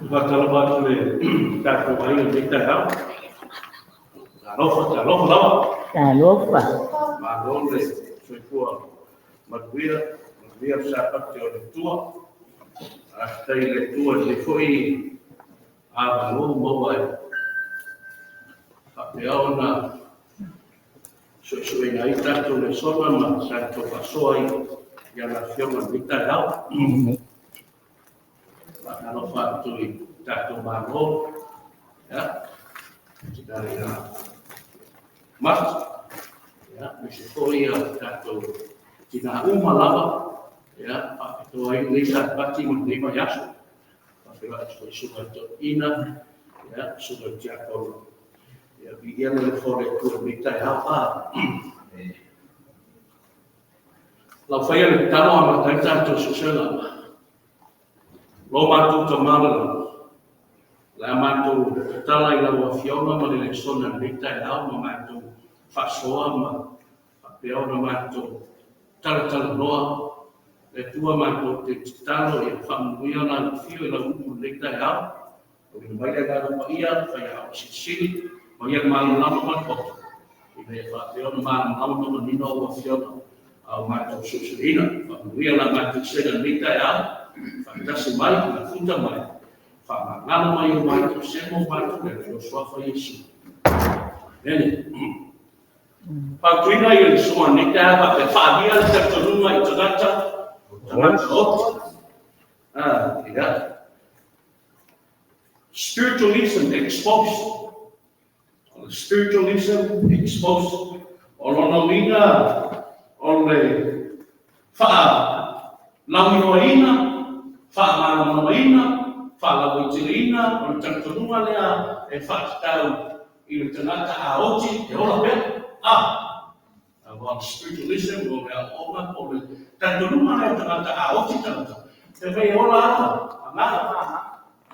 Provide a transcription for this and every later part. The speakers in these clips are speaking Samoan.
Faatalofa atu i le tatou aiga i lenei taeao. Talofa, talofa lava. Talofa. Malo le soifua manuia, manuia le Sapati o le Atua. Faafetai i le Atua i lenei foi avanoa ua maua e faapea ona suesueina ai tatou lesona ma tatou faasoa ai i ana Afioga i lenei taeao. Faatalofa atu i tatou Malo, ia, tina ia Mati, ia, aemaise foi ia tatou tina uma lava, ia, faapitoa ai lenei Sapati ma lenei vaiaso. Faafeiloai atu foi i susuga i toeaiina, ia, susuga i tiakono, ia, viia le alofa o le Atua i lenei taeao. Lau faia le tatalo amata ai tatou suesuega. Lo matou Tama i le Lagi, o le a matou tatala i lau Afioga ma le lesona i lenei taeao ma matou faasoa ma faapea ona matou talatalanoa. Le Atua matou te tatalo ia faamanuia lau afio i lau upu i lenei taeao. Auina mai le Agaga Paia, fai ao silisili, ma ia le malamalama ma le poto, ina ia faapea ona malamalama ma manino au afioga au matou suesueina. Faamanuia la matou sega i lenei taeao, faatasi mai, mafuta mai, faamagalo mai o matou sema o matou leo, i lou suafa Iesu. Amene. Fautuaina ia le soa nei taeao faapea faaalia le talitonuga i tagata, tagata oti. Ia. Spiritualism exposed. O le spiritualism exposed. O lona uiga o le faalauiloaina, faamalamalamaina, faalauaiteleina o le talitonuga lea e faatatau i le tagata a oti e ola pea. Aua o le spiritualism o le aoaoga po o le talitonuga lea o tagata a oti tagata, e fai e ola lava, agaga.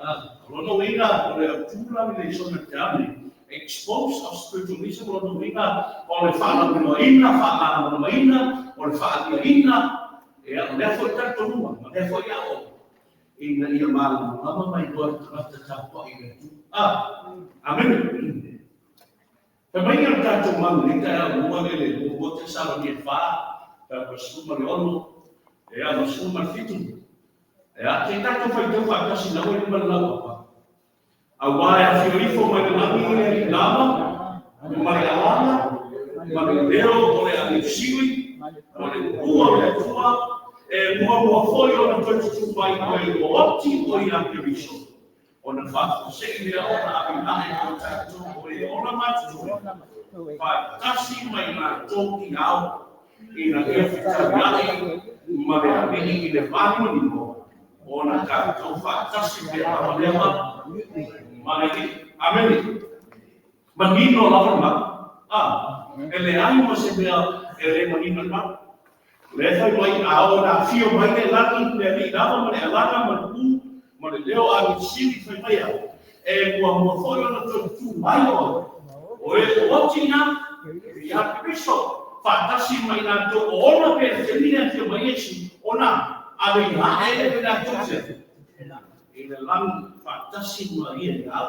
O lona uiga o le autu la le lesona i le taeao lenei, expose of spiritualism, o lona uiga o le faalauiloaina, faamalamalamaina, o le faaliaina, ia, o lea foi talitonuga ma lea foi aoaoga, ina ia malamalama ma iloa e tagata tapuai i le Atua. Amene. Fai mai le tatou mau i lenei taeao mua lea le 1 Tesalonia 4, tauga 16, ia, ma 17. Ia, se i tatou faitau faatasi lau e lima le lau papa. Aua e afio ifo mai le lagi le alii lava, ma le alaga, ma le leo o le agelu sili, ma le ua o le Atua, e muamua foi ona toe tutū mai o e ua oti o ia Keriso. Ona faafuasei lea ona ave ae o tatou o e ola matutua, faatasi mai latou i ao, ina ia fetauiai ma le alii i le vanimonimo, ona tatou faatasi pea lava lea ma le alii. Amene. Manino lava le mau. E leai ma se mea e le manino le mau. Le fai mai a o na afio mai le lagi, le alii lava ma le alaga ma le pu, ma le leo agelu sili fai mai au. E muamua foi ona toe tutū mai o o e o oti na, ia Keriso, faatasi mai latou o ona pe le temi le afio mai Iesu, ona ave i ae le latou te i le lagi faatasi ma ia i au.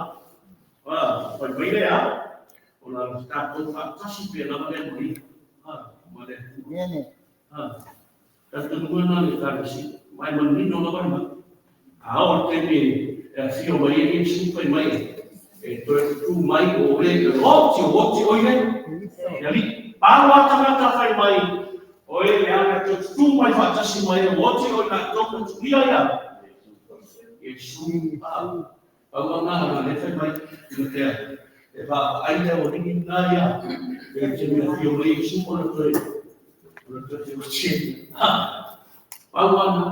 Fai mai le au, ona tatou faatasi pe lava lea ma ia. Ma le Atua. Talitonuga na le Ekalesia, mai manino lava le mau. A o le taimi e afio mai ai Iesu fai mai e toe tutū mai o e oti o oti o ia le alii. Pau lava tagata fai mai, o e leaga e toe tutū mai faatasi ma e ua oti o i latou na tuuia ia Iesu. Pau lava lena o lea fai mai Timotea, e vaavaai le aualii lena ia e te mea afio mai Iesu ona toe ona toe feotie. Pau lava lena.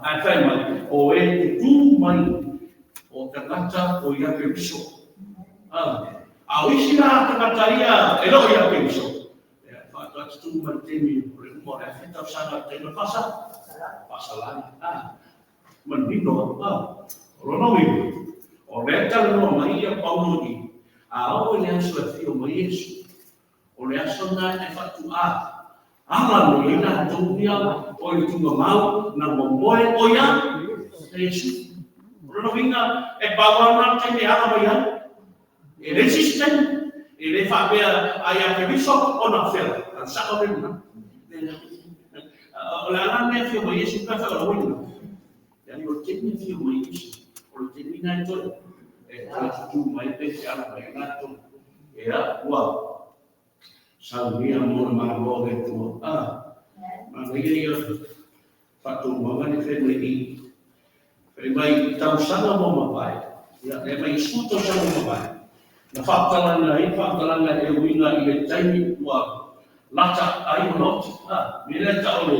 Ae fai mai, o e tutū mai o tagata o ia Keriso. A o isi la tagata ia e le o ia Keriso, ia, e faatoa tutū mai le taimi o le uma o le 1,000 tausaga, le taimi o le faasalaga. Manino, o lona uiga, o lea e talanoa mai ia Paulo i, a oo i le aso e afio mai Iesu, o le aso lena e faatuā ala nei ai latou ia o i le tugamau na momoe o ia Iesu. O lona uiga, e pau lava lena le taimi e ala mai ai. E leai se isi taimi. E le faapea a ia Keriso ona fea, a le sao le lena. O le ala lea e afio mai Iesu pe afai o la ua i lena. Leai, o le taimi e afio mai Iesu, o le taimi lena e toe tutū mai pe te ala mai ai latou. Ia, ua saunia mo le Malo o le Atua. Manaia ia faatonuaga ni fai mai i. Fai mai i tausaga ua mavae, ia, lea mai i 10 tausaga ua mavae, na faamatalaga ai faamatalaga e uiga i le taimi ua lata ai ona oti. Mea lea tau o le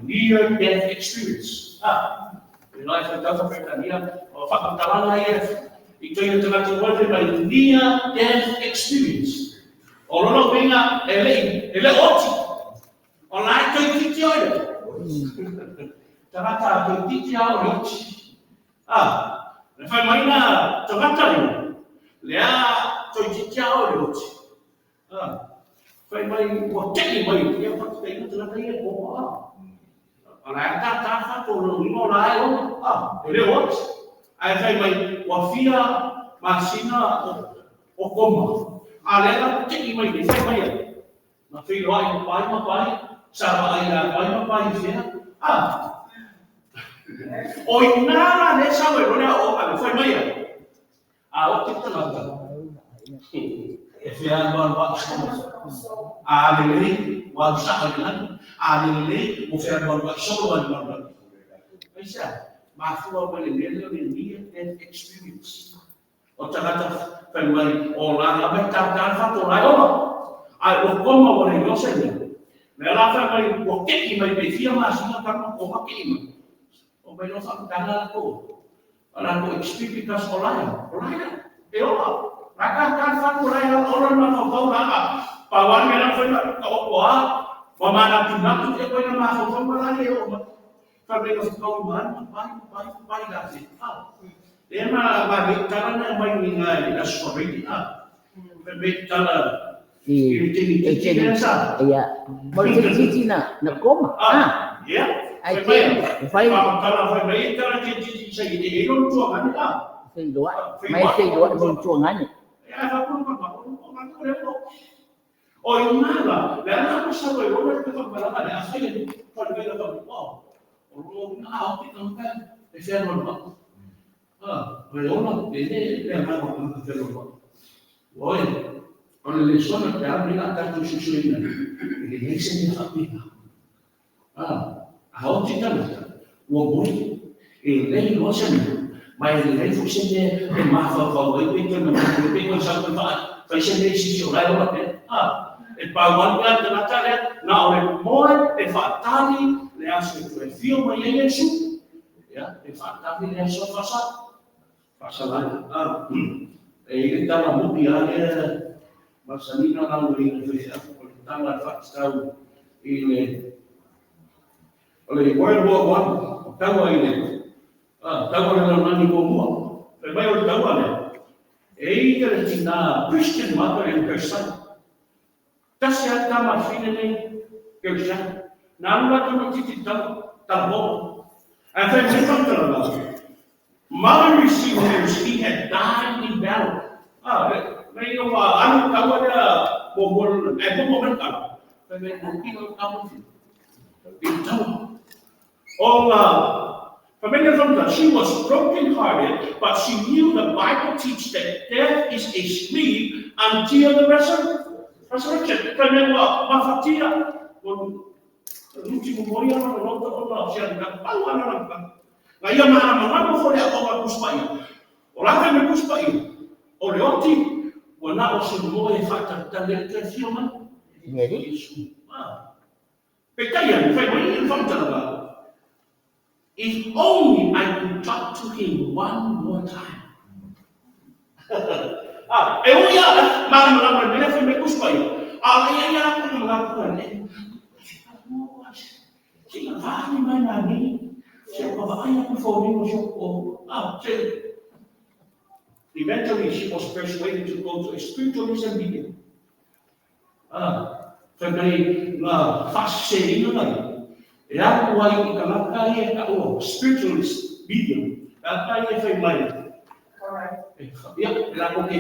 near death experience. E lai whaitau whakaitania, o faamatalaga ia i toi tagata ua fai mai near death experience. O lona uiga e le e le oti. O la e toeitiiti oe. Tagata toeitiiti a o le oti. Le fai mai na tagata ia, lea toeitiiti a o le oti. Fai mai ua tei mai, ia faataina tagata ia e koma. O la e tata fato o lona uiga o la e ona. E le oti. Ae fai mai ua fia masina o koma. A lea la tei mai nei fai mai ai. Na feiloai ma pai ma pai, sa vaai ia pai ma pai i fea. O ina la lea sau e lole o a le fai mai ai. A o te tagata. E fea alu alu a solo. A lelei, ua alu sao i le lagi. A le lelei, ua fea alu alu a solo ai le lalolagi. Aisea, mafua mai le mea lea o le near death experience. O tagata fai mai o la lava e tata le fato la e ola. Ae ua koma ua le iloa se mea. Lea la fai mai ua kei mai pe fia masina talu ona koma kei mai. O mai loa faamatalaga latou. O latou experience because o la o la e ola. La tata le fato la e ola le mafaufau la ka. Pau lava le mea la fai ka opo a. Ua manatunatu ia koe na mafaufau ma la e o mai. Fai mai na whakau ma ma pai ma pai ma pai la te. Lea ma ma le tala na mai ni ngai la swareni. Fai mai tala i le tini titi lea sa. Ia, mo le tini titi na koma. Ia. Ai Fai mai. te, fai Faamatala fai mai tala te titi sa i te e lona tuangani. Feiloai. Mai feiloai mo le tuangani. Ia fa pulu ma ma o ma ko le o. O i nala, le ana ma sa wai rona te whakamalaga le a whai e whai whai whai o. O ro na a o te tangata e whea noa ma. O e ona, e le le a mai ma te whea noa. Oi, o le lesona te au ni a tātou susuina, e le leai se mea faapena. A o te tangata, ua moe, e lei loa se mea, ma e lelei foi se mea e mafaufau ai pe toe manatu pe toe sau toe fai se mea i sisi o la e ola pea. E pau alu le tagata lea, na o le moe e faatali le aso e toe fio mai ai Iesu. Ia, e faatali le aso faasalaga. E i le tala mupi a lea masanina lau e ina faifeau o le tala e faatatau i le o le World War One, o taua i le taua le lalolagi muamua. Fai mai o le taua lea, e ia le tina Christian mother and her son. Tasi a tama fine nei, Christian. Na alu latou na titi tau, talabo. Ae fai mai faamatalaga, mother received news he had died in battle. Nei o ua alu taua lea muamua lona, ae momo mai tala. Fai mai ua kino tama fine. I le taua. O nga Familia from she was broken-hearted, but she knew the Bible teaches that death is a sleep until the Resurrection, fai mai ua mafatia, ua nuti momoia lona loto ona o se aluga, pau lava lona aluga. Na ia malamalama foi le aoaoga a Tusi Paia. O le a fai mai Tusi Paia? O le oti, ua na o se moe e faatalitali ai le toe afio mai o Iesu. Peitai ane, fai mai le faamatalaga, If only I could talk to him one more time. Ah, e ui lava, malamalama i le mea lea fai mai Tusi Paia, a o la e i ai lava kona manatu ane, Se i vale mai nanei, se ua vaai aku i foliga o si ou, ah, se Eventually she was persuaded to go to a spiritualism meeting. Ah, fai mai na faaseseina mai, e alu ai i tagata ia e taua spiritualist medium, tagata ia e fai mai, ia, e latou te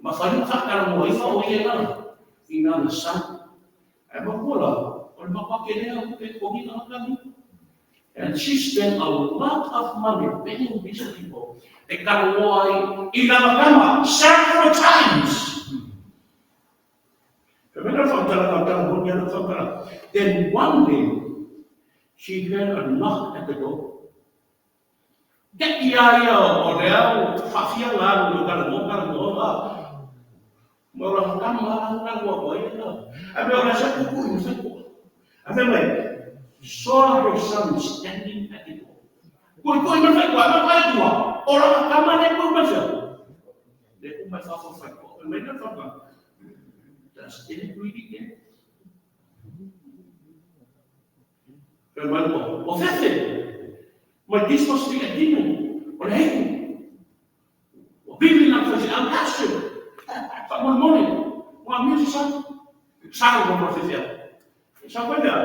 mafai ona faatalanoaina o ia i lana sau. Ae matua la, o le matua tele lava o tupe e totogi tagata nei. And she spent a lot of money paying these people e talanoa ai i lana tama several times. Fai mai lana faamatalaga o tala moni lana faamatalaga. Then one day, she heard a knock at the door. Te i a ia o le ao faafia na alu i talanoa talanoa a ma o lana tama a talanoa atu ai ia. Ae mea o le asa tutu i mafai koa. Ae fai mai, saw her son standing at the door. Tuitui mai fai koa, ae mai tua, o lana tama lea tui mai fea. Lea tu mai fafo fai koa. Fai mai lana whakanga, Does it really get? Fai mai ua, o fefe, mai this must be a demon, o le heiku. Ua pili na fai se au pastor. Faamolemole, ua amio se sa. Sa ua ma fefe au. E sa koe mea,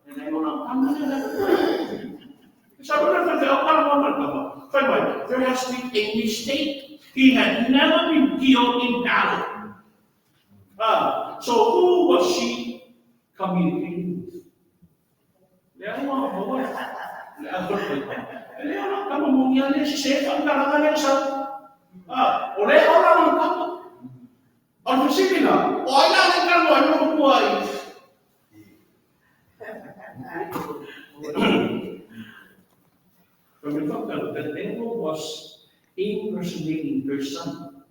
e nei ona tama lea lea. E sa koe mea fefe au, kala mua mai tama. Fai mai, there has been a mistake. He had never been killed in battle. Ah, so who was she communicating with? Lea ua maua le āhua. E lea la tama moni a lea sese whakamalaga lea sa. Ah, o lea ola lana tama. O le fesili la, o ai la lea talanoa ai lona matua i From the fact that the devil was impersonating her son.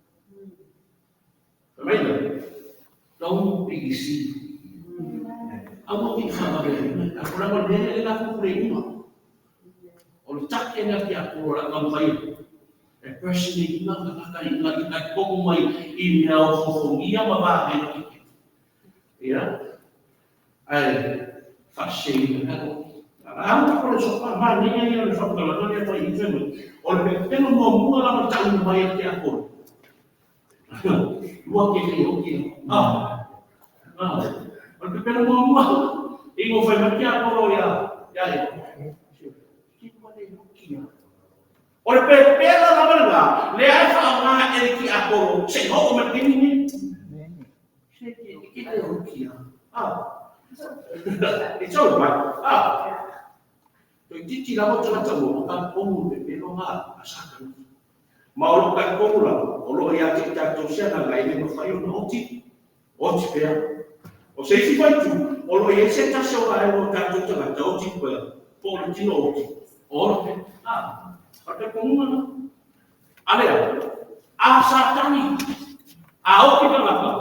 Fai mai lea, Don't be deceived. Aua te i whakamarea i a leaga o le mea lea lena kupu le iuga. O le take lea ki a koro la ngam whai. E personate ina ka taka i nga i kai tohu mai i mea o fofongia ma vāhena ki te. Ia, ai, whaseina ka ko. Au ka kore so pa ma nei ai o le whakatalaga lea whai i whenua. O le pepelo mua mua lava tauna mai a te akoro. Lua ke lei hoki. Ah. Ah. O le pepelo muamua i ngō whai mai ki a koro ia ia e. Ki kua lei hoki a. O le pepelo lava le ngā, le ai whaonga e le ki a koro, se i hoo mai tini ni. Se ki ki lei hoki a. Ah. It's all right. Ah. Toi titi lava tangata mo, ka kongu pepelo ngā a sakana. Ma o lou talitonu lava, o lo o ia te i tatou se agaga e le mafai ona oti, oti pea. O se isi faitū, o lo o i ai se tasi o vaega o tatou tagata oti pea, po o le tino oti, o ola pea. A, o le talitonuga lena. A lea, a Satani, a oti tagata,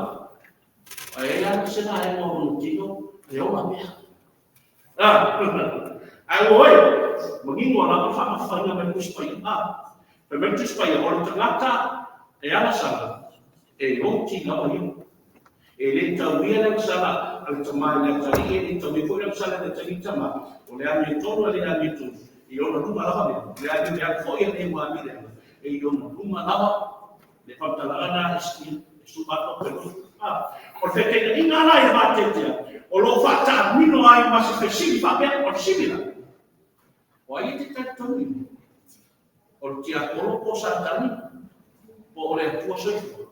a e ai ana se vaega o lona tino e ola pea. Ae ua oe, manino a lava faamafaiga mai Tusi Paia. A, fai mai le Tusi Paia, o le tagata e agasala, e oti lava ia. E le tauia le agasala a le tama i le atalii, e le tauia foi le agasala a le atalii i le tama, o le amiotonu a le amiotonu, i ona luma lava lea, o le amio leaga foi a le ua amio leaga, e i ona luma lava le faamatalaga na e sikia, e suka atu au pelu. A, o le feteinaʻiga la i le vateatea, o lo o faataamilo ai ma se fesili faapea, o le fesili la, o ai e te talitonu i ai? O le tiapolo po o Satani, po o le Atua soifua?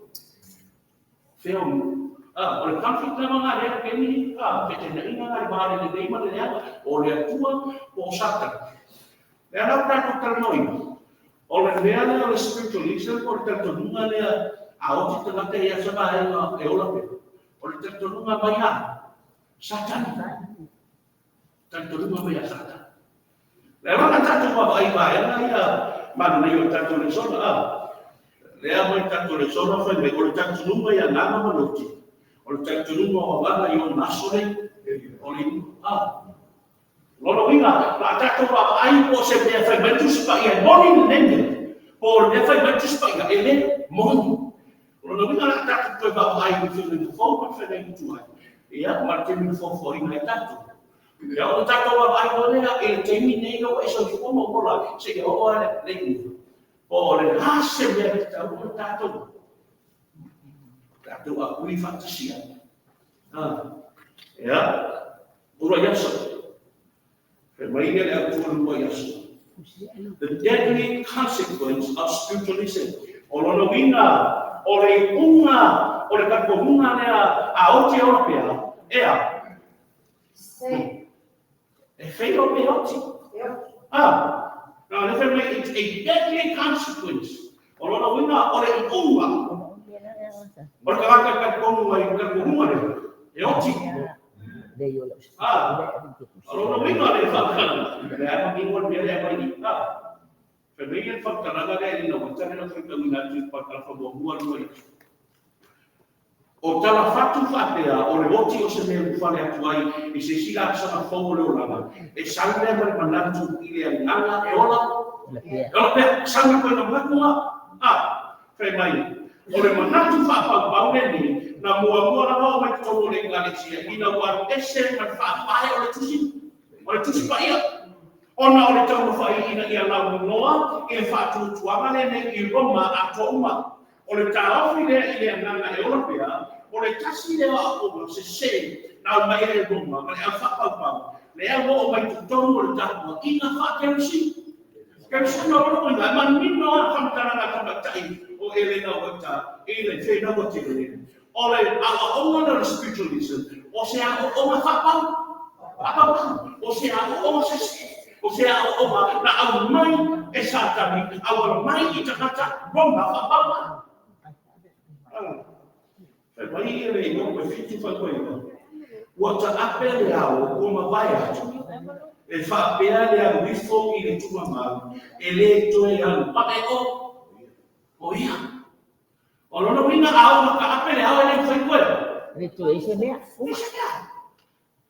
Fea o A, o le conflict lava nga lea keni, a, feteinaʻiga nga i le va le lelei ma le leaga, o le Atua po o Satani. Lea la ua tatou talanoaina, o le mea lea o le spiritualism po o le talitonuga lea a oti tagata i aso vaega e ola pea. O le talitonuga mai a Satani. Talitonuga mai a Satani. Le ala tatou vaavaai i vaega ia mananei o le tatou lesona, a. Lea mai tatou lesona fai mai, o le talitonuga i agaga ma loti, o le talitonuga o agaga i ona aso nei, o le iuga, a. Lona uiga, la a tatou vaavaai po o se mea e fai mai le Tusi Paia e moni lenei mea, po o le mea e fai mai le Tusi Paia e le moni. O lona uiga, la a tatou toe vaavaai i le feagaiga fou ma le feagaiga tuai, ia, ma le taimi na foafoaina ai tatou. Ia, ona tatou vaavaai loa lea i le taimi nei ua e soifua ma ou ola ai, seia oo lava i le iuga. Po o le a se mea e tatau ona tatou agree faatasi ai. Ia, uluai aso. Fai mai ia le autu o le uluai aso. The deadly consequence of spiritualism. O lona uiga, o le iuga o le talitonuga lea a oti e ola pea, ea, e fail pe oti. Ah, na le fai mai, it's a deadly consequence. O lona uiga, o le iuga o le tagata e talitonu ai i le talitonuga lea, e oti. Ah, o lona uiga le faamatalaga, lea manino le mea lea mai i. Ah, fai mai le faamatalaga lea i ina ua tali na faitauina atu i le parakalafa muamua lua i aso. O talafatu faapea o le oti o se mea e ulufale atu ai i se isi laasaga fou o le olaga, e sau lea ma le manatu i le agaga e ola, e ola pea, sau le koena manatu lena. A, fai mai, o le manatu faapaupau lenei, na muamua lava oo mai totonu o le Ekalesia ina ua alu ese ma le faavae o le Tusi, o le Tusi Paia, ona o le taumafai ina ia lauiloa i le faatuatuaga lenei i Roma atoa uma. O le taofi lea i le agaga e ola pea, o le tasi lea o aoaoga sese na aumai ai e Roma ma le au faapaupau, lea ua oo mai totonu o le tapuaiga faa-Kerisi. Kerisiano o lona uiga, e manino lava le faamatalaga a tamaitai o Elena Uaita i le fenaua tele. O le aoaoga lea o le spiritualism, o se aoaoga faapau, faapaupau, o se aoaoga sese, o se aoaoga na aumai e Satani, auala mai i tagata Roma faapaupau. Fai mai ia le igoa e fitu fai mai ia, ua taape le ao ua mavae atu, e faapea le alu ifo i le tuugamau, e le toe alu ae o ia. O lona uiga a oo ina taape le ao e le mafai toe. Le toe ai se mea. Ua se mea.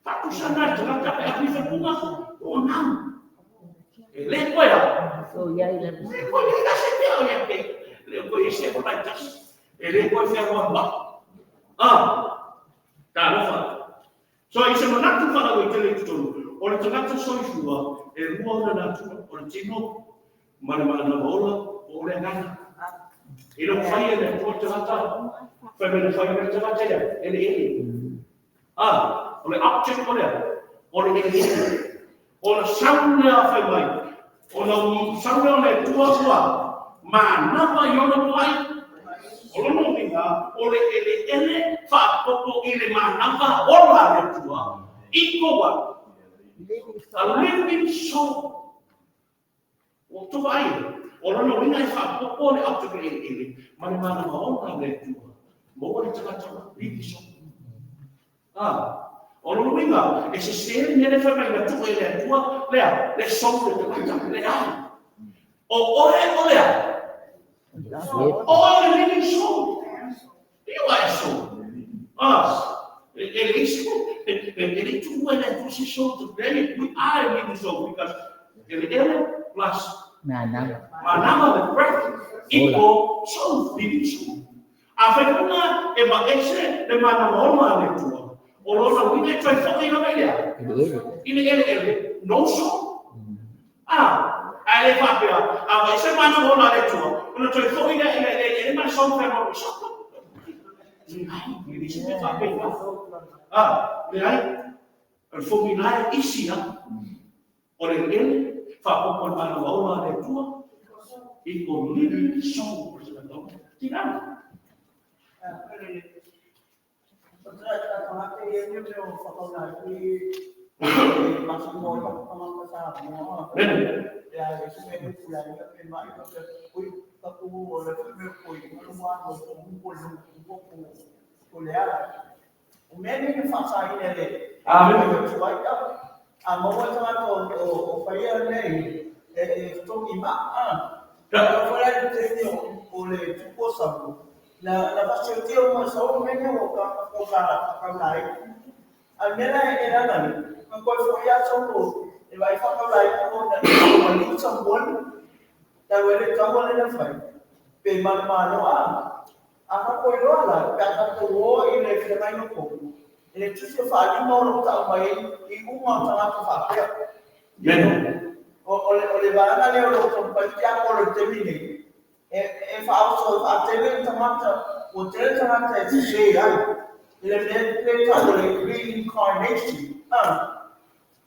Faatusa na le tagata pe alu ifo i luga, ua gau. E le toe ao. So iai la. Le toe iai se mea o ia te. Le toe iai se mea tasi. E le toe fealualuai. Ah, talofa. So i se manatu faalauaitele i totonu, o le tagata soifua e lua ona natura, o le tino ma le manava ola, po o le agaga. Ina ua fai e le Atua le tagata, fai mai na fai mai le tagata ia, eleele. Ah, o le object o lea, o le eleele. Ona sau lea fai mai, ona sau lea o le Atua ua manava i ona muai. O lona uiga, o le eleele faapopo i le manava ola a le Atua, equal what? A living soul. Ua outou vaai ai? O lona uiga e faapopo le object o le eleele ma le manava ola a le Atua. Maua le tagata ola, living soul. Ah, o lona uiga, e sese le mea lea e fai mai na tuu e le Atua lea, le soul le tagata, leai. O oe o le a? O oe o le living soul. You are a soul. Ah, e leai se, e le i tuua e le Atua se soul. We are a living soul because eleele plus Manava. Manava, the breath, equal soul, living soul. A fai una e vaese le manava ola a le Atua, o lona uiga e toe foi lava i le a? I le eleele, no soul. Ah, ae le faapea, a vaese le manava ola a le Atua, ona toe foi lea i le eleele ma le soul fealualu i soko. Leai, e leai se mea faapena. Ah, leai, o le formula e isi lava. O le eleele, faaopoopo i le manava ola a le Atua, equal living soul. Tinana. Nene. O mea nei na faasaina e le Amen. Atua ai. A maua le tagata o faia nei e totogi maa. A foi la le taimi o le tupu o Saulo, na faasiotia uma e Saulo mea nei ua faakaulaina. A o le mea la e lala nei, na toe foi lava Saulo e vaai faakaulaina ona ua liu Samuele talu ai le taua lea na fai, pe manumalo a. A tatou iloa la, pe a tatou o i le feagaiga fou, i le tusi o Faalima o lo o tau mai ai iuga o tagata faapea. O le vaega lea o lo o taumafai le tiapolo i le taimi nei, e faaoso e faatele le tagata, ua tele tagata e sese ai i le mea lea e tau o le reincarnation.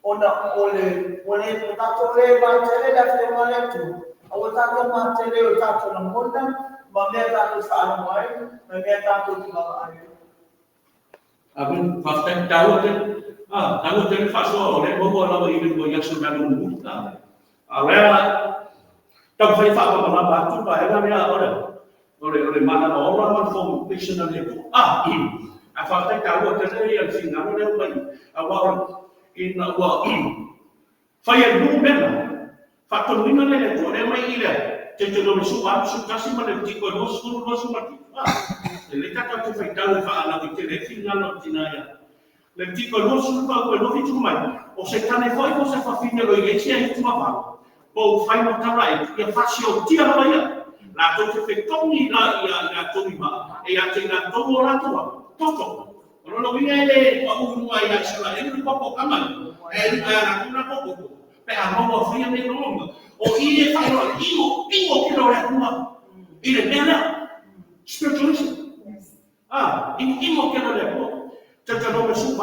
Ona o le ua le ua tatou le matele le Afioga a le Atua, a ua tatou matele i o tatou lagona ma mea tatou te faalogo ai ma mea tatou te vaavaai ai. Amen. Faafetai. Taua tele. Ah, taua tele le faasoa o lea maua lava i le ua i aso na mulimuli. Ah, a o lea taumafai e faamalamalama atu le vaega lea o le manava ola ma le formation a le Atua. Ah, ae faafetai, taua tele ia le finagalo lea ua mai, aua o ina ua fai e nuu mea na faatonuina lea e le Atua lea mai i lea Deuteronomy 18, 11 ma Levitiko 20, 27. Ah, e lelei tatou te faitau e faalauaitele ai finagalo o tina ia. Levitiko 20 pa ua 27 mai, o se tane foi po o se fafine o lo o i ai se aitu mavalo, po o ufai ma tala e ia faasiotia lava ia. Latou te fetogi la ia i latou i maa, e ia te i latou o latou ava, toto. O lona uiga e le pau i luga ia Isaraelu le popo kama e luga ia latou la popo. Pe a maua faia nei lolonga, o i e faailoa ino, ino kilo o le Atua i le mea lea. Spiritualism. Ah, ino ino kilo o le Atua. Deuteronomy 18,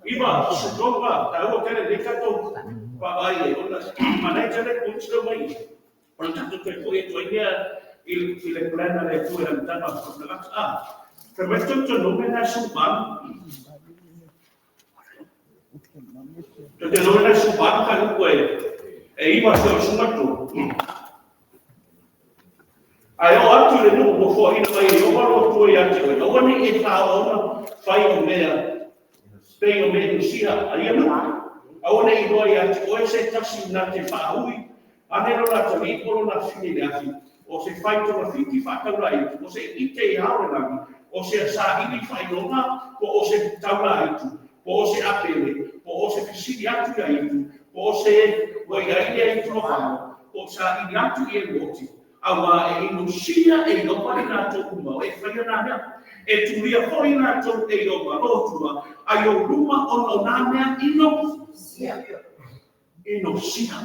9, 13, taua tele nei tatou vaavaai ai ona manaia tele points lea mai o le tatou toe foi atu ai lea i le plan a le Atua i le amataga o le tagata. Ah, fai mai Deuteronomy na 18, Deuteronomy na 18 fuaiupu e 9 seia oo i le 13. Ae oo atu i le nuu ua foaina mai e Ieova lou Atua ia te oe, aua ne i e faaoona fai o mea pei o mea inosia a ia nuu. Aua ne i iloa ia te oe se tasi na te faaui ane lona atalii po o lona afafine i le afi, o se fai togafiti faataulaitu, o se ite i ao o le lagi, o se saili faailoga, po o se taulaitu, po o se apele, po o se fesili atu ia itu, po o se ua i ai lea itu mavalo, po o saili atu i e moti, auā e inosia e Ieova i latou uma o e faia nā mea. E tulia foi latou e Ieova lou Atua ai ou luma ona o nā mea inosia.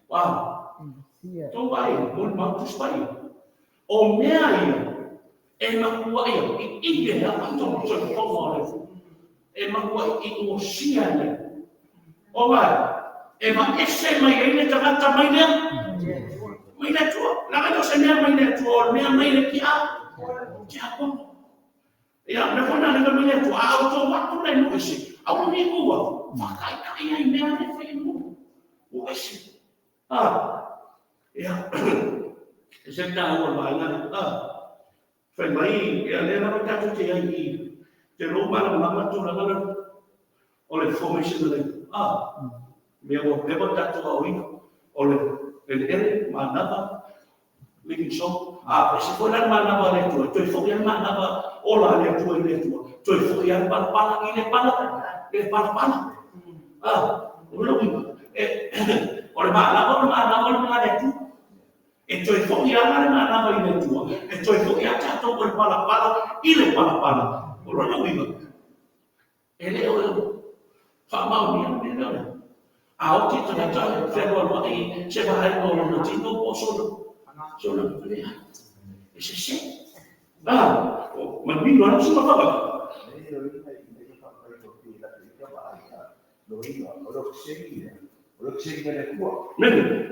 Wow. Tou vaai, molimau Tusi Paia. O mea ia e makuaʻi i ʻike a tonu soifofoga o le Atua. E makuaʻi inosia lea. O vai, e vaese mai ai le tagata mai lea mai le Atua. Leaga e le o se mea mai le Atua, o le mea mai le tiakono. Ia, mea foi na lea mai le Atua, a outou atu la i nuu ese, aua ne i ua faataitai ai mea e fai i nuu ua ese. Ah, ia, e se taua o le vaega lea. Ah, fai mai, ia lea lava tatou te ai i te lou malamalama tulaga lea o le formation o le mea ua leva tatou aoina o le eleele manava living soul. A ese foi la le manava a le Atua, toe foi lava le manava ola a le Atua i le Atua, toe foi lava le palapala i le pala i le palapala. Ah, o le uiga o le manava o le manava o le le Atua. E toe foi lava le manava i le Atua, e toe foi lava tatou o le palapala i le palapala. O lona uiga, e le o faamaonia le mea lea o le a oti tagata fealualuai se vaaiga o lona tino po o sona leai. E sese. Ah, manino ana suma fava. Mene.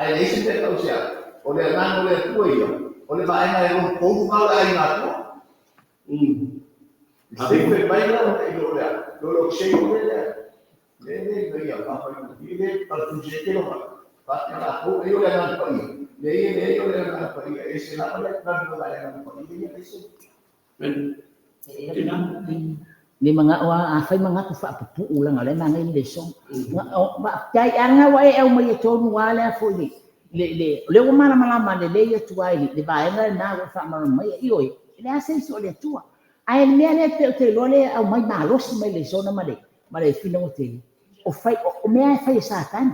Ae leai se mea tau se a, o le Agaga o le Atua ia, o le vaega e lona tolu na o le aiga atoa. I sefe mai la i lo le lo lo se o le le le le le ia faafaigofie le palatusi e lo mai. Faapea latou, e o le Agaga Paia, le ia le o le Agaga Paia, e ese lava le Agaga le Agaga Paia ia ese. Le manga o a fai manga ku fa pupu la ngale na ngai le so ma tai anga wa e au mai e tonu wa le afo le le le le o mala mala ma le le tu ai le vaega na wa fa mala mai i oi le a se so le tua ai le mea le pe te lo le au mai malosi mai le sona ma le fina o te o fai o mea e fai Satani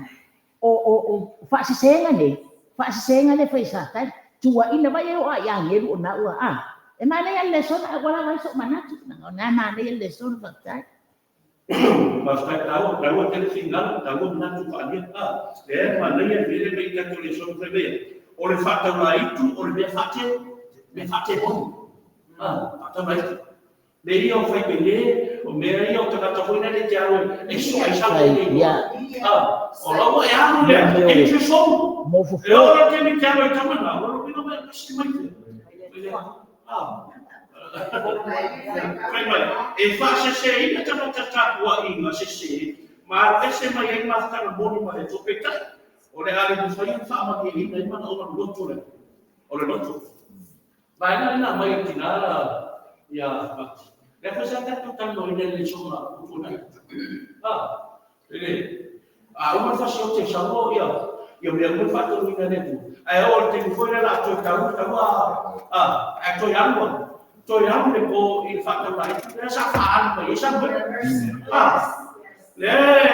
o fa se senga ne fa se senga le fai Satani tua ina vai o ai angelu o na ua a e mana ia le sona wala vai so manatu na na mana ia le sona fatai. Faafetai taua, taua tele finagalo, taua manatu faalia. A, lea e manaia le mea i tatou le sona fai maia. O le faataulaitu, o le mea faate, mea faate honu. A, faataulaitu. Le ia o fai pele, o mea ia o tagata foi na le te alo e so ai sa le Ia. A, o laua e alu lea, e te sou. Mo fofo. E ora te mi te alo i tamana, o lo pino mai kasi mai te. A, fai mai, e faasese ina tagata tapuaʻiga sesē ma alufese mai ai mafutaga moni ma le Atua. Peitai, o le a le mafai ona faamanuiaina ai manaoga loto lea, o le loto. Vaega lena mai e tinā ia Mati. Lea foi sa tatou talanoaina i le lesona ua tuanai. A, le a uma le fasi o te sauo ia ia mea uma le faatonuina e le Atua. Ae oo i le taimi foi lea o le a toe tau tau a ae toe alu ai. Toe alu le po i le faataulaitu lea sa faaalu mai ai Samuel. A, le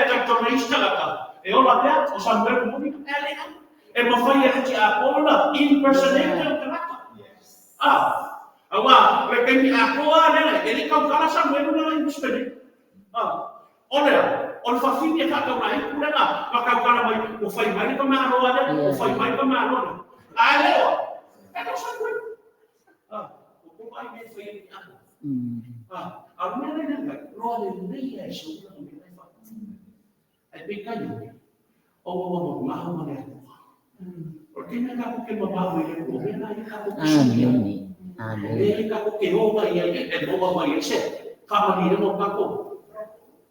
talitonu ai isi tagata, e ola pea o Samuel moni, e le ai. E mafai e le tiakono na impersonate le tagata. A, auā, le taimi atoa lea, e le tautala Samuel na impersonate. A, o lea, o le fafine e faataulaitu lea na tautala mai, ua fai mai le tamaloa lea, ua fai mai le tamaloa lea. A e leo, e tau Samuel. A, o kou ai mea e fai ai tiakono. A, a o le mea lea mai, loa lelei e saula o mea e fai. Ai peitai, o ua mamao ma le Atua. O le taimi tatou te mamao i le Atua, o mea la ia tatou te suia. Amene. Amene. Mea ia tatou te o mai ai, e maua mai ai se faamanuiaga o tatou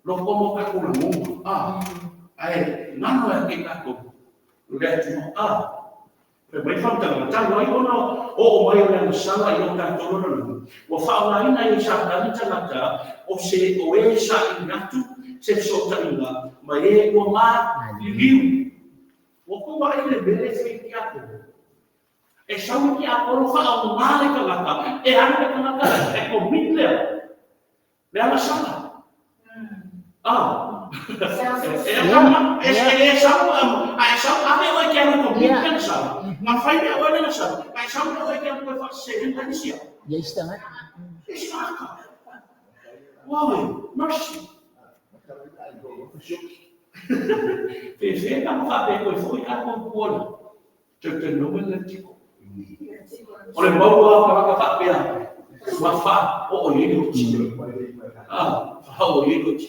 loko ma o tatou lagona. A, ae galo ia te tatou le Atua. A, fai mai faamatalaga, talu ai ona oo mai o le agasala i o tatou lalolagi, ua faaaogaina ai e Satani tagata o se o e saili atu se fesootaiga ma e ua maliliu. Ua tou vaai i le mea lea e fai e tiakono. E sau le tiakono faaaoga le tagata, e alu le tagata e commit lea le agasala. A, e e e sau a e sau ave oe e te alu e commit le agasala, na fai mea oe le agasala, a e sau lea oe e te alu toe faasese ai isi au. Ia isi tagata. Isi tagata. Wow, mercy. Fe ka faapea koe foi tatou puana. Tautalanoa le tiko. O le maua tagata faapea, ma faaoo i ai le oti. A, faaoo i ai le oti.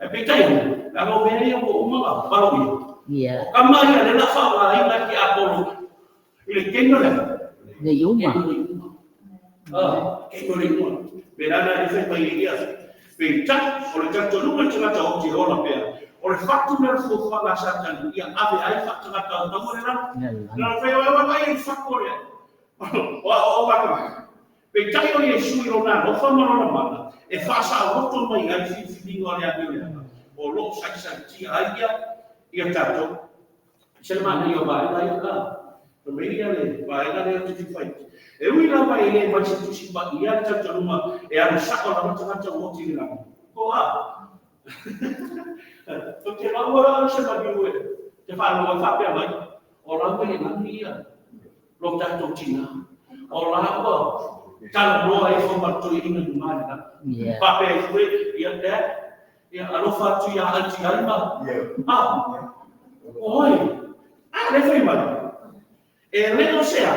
Ae peitai ane, leaga o mea ia ua uma ona valoia. Ia. O kama ia lea o le a faaaogaina e tiakono i le taimi o le a? Le i uma. Taimi o le i uma. A, taimi o le i uma. Pe la na e fai mai ai ia. Peitai, o le talitonuga i le tagata oti e ola pea, o le fatu lea o le fuafuaga a Satani ia ave ai faatagata o taua le lalo. Na fai oe oe mai i le fatu o le o o o Peitai o Iesu i lona alofa ma lona mana e faasaoloto mai ai filifiliga o le amio leaga o lo o saisaitia ai ia ia tatou. Se le manaia o vaega ia ka fai mai ia le vaega lea ou te fia fai. E ui lava e le mai se tusi paia le talitonuga e alu sao lava tagata ua oti i le lagi. Ko a? Tou te maua se maliu e te faalogo ai faapea mai, o la ua i le lagi ia lo tatou tinā. O la ua talanoa ifo ma le toeaina i luga i le lagi. Ia. Faapea ifo e, ia Dad, ia alofa atu ia Aunty Alima. A, oi, a le fai mai. E le o se a,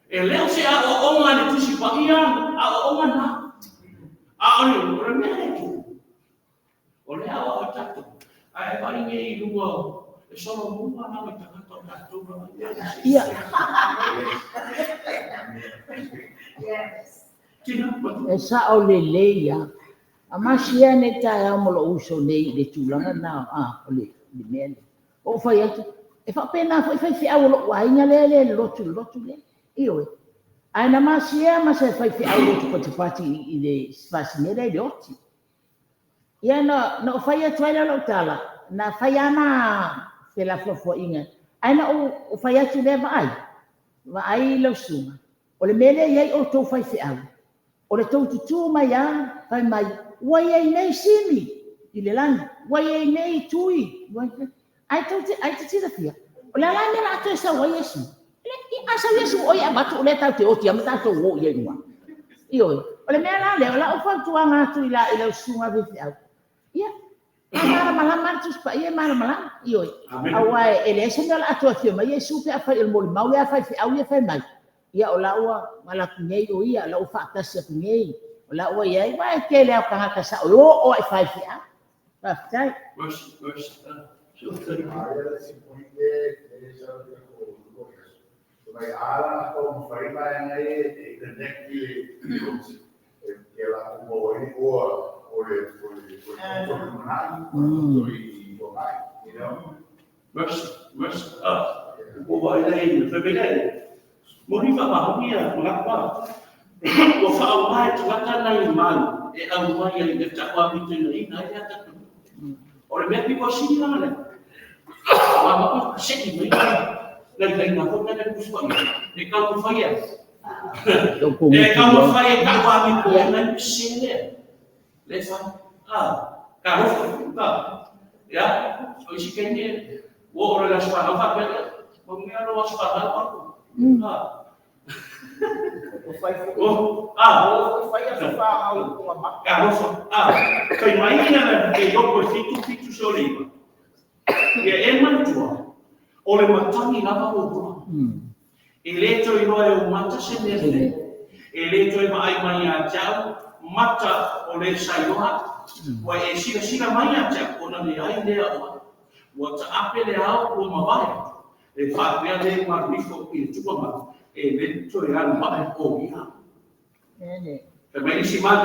e le o se aoaoga a le Tusi Paia, aoaoga na. A o le, o le mea lea e tupu, o lea aoao e tatou. Ae vaai nei i luga o, e solomua lava i tagata Ia. E sa'o lelei lava. A masia nei taeao ma lo'u uso nei i le tulaga lena o le mea lea. Ua ou fai atu, e faapena foi faifeau o lo'u aiga lea le lotu i le lotu lea. Ioe. Ae na masia ma se faifeau lotu patipati i le faasine lea i le oti. Ia na ou fai atu ai lea o lau tala, na fai lava ma felafoafoaiga. Ae na ou fai atu lea vaai, vaai lau susuga, o le mea lea e i ai outou faifeau, o le tou tutū mai lava, fai mai, ua i ai nei Simi i le lagi, ua i ai nei Tui, ai tou te, ai te silafia. O le a la le mea o le a toe sau ai Iesu? A sau Iesu o ia avatu o lea tatou te oti lava ma tatou o i ai uma. Ioe. O le mea la lea, o lau fautuaga atu i lau susuga faifeau, ia, a malamalama le Tusi Paia e malamalama. Ioe. Aua e leai se mea o le a toe afio mai Iesu pe afai o le molimau lea a faifeau ia fai mai, ia o la ua ala atu nei o ia, o la ua faatasi atu nei, o la ua i ai, aua e tele lava o tagata sao e oo lava i faifeau. Faafetai. Mercy, mercy. Mai ala ko mawhai mai ngai e connect i le e ke la ko mo i o o le o le o le manai o i o mai, you know. Mercy, mercy. Ua vai lei, fe vele. Mo ni fa ma ia ma pa. Ua fa au mai tagata nai mau e au mai ai le ta wa mi te nei nai ia ta. O le mea piko sini la le. Ma ma ko se i mai. Lai lai na ko na ku spa. E ka ku fa ia. E ka ku fa ia ka wa mi ko na se le. Le fa. Ka ro fa. Ya, o isi kene wo o le spa na fa pe. O mea lo spa na pa. O fai fo. O, O fai a fa au o ma. Ka ro fa. Kai mai ina na ke yo ko fitu fitu so le. Ia e matua. O le matangi lava o ko. E le toi loa e o mata se mea le. E le toi ma ai mai a tau mata o le sailoa. Ua e sila sila mai a tau ona le ai lea o. Ua ta ape le ao ua mawai. E whaapea le marifo i le tupa ma. E le toi alu mai o ia. Te mai isi mai,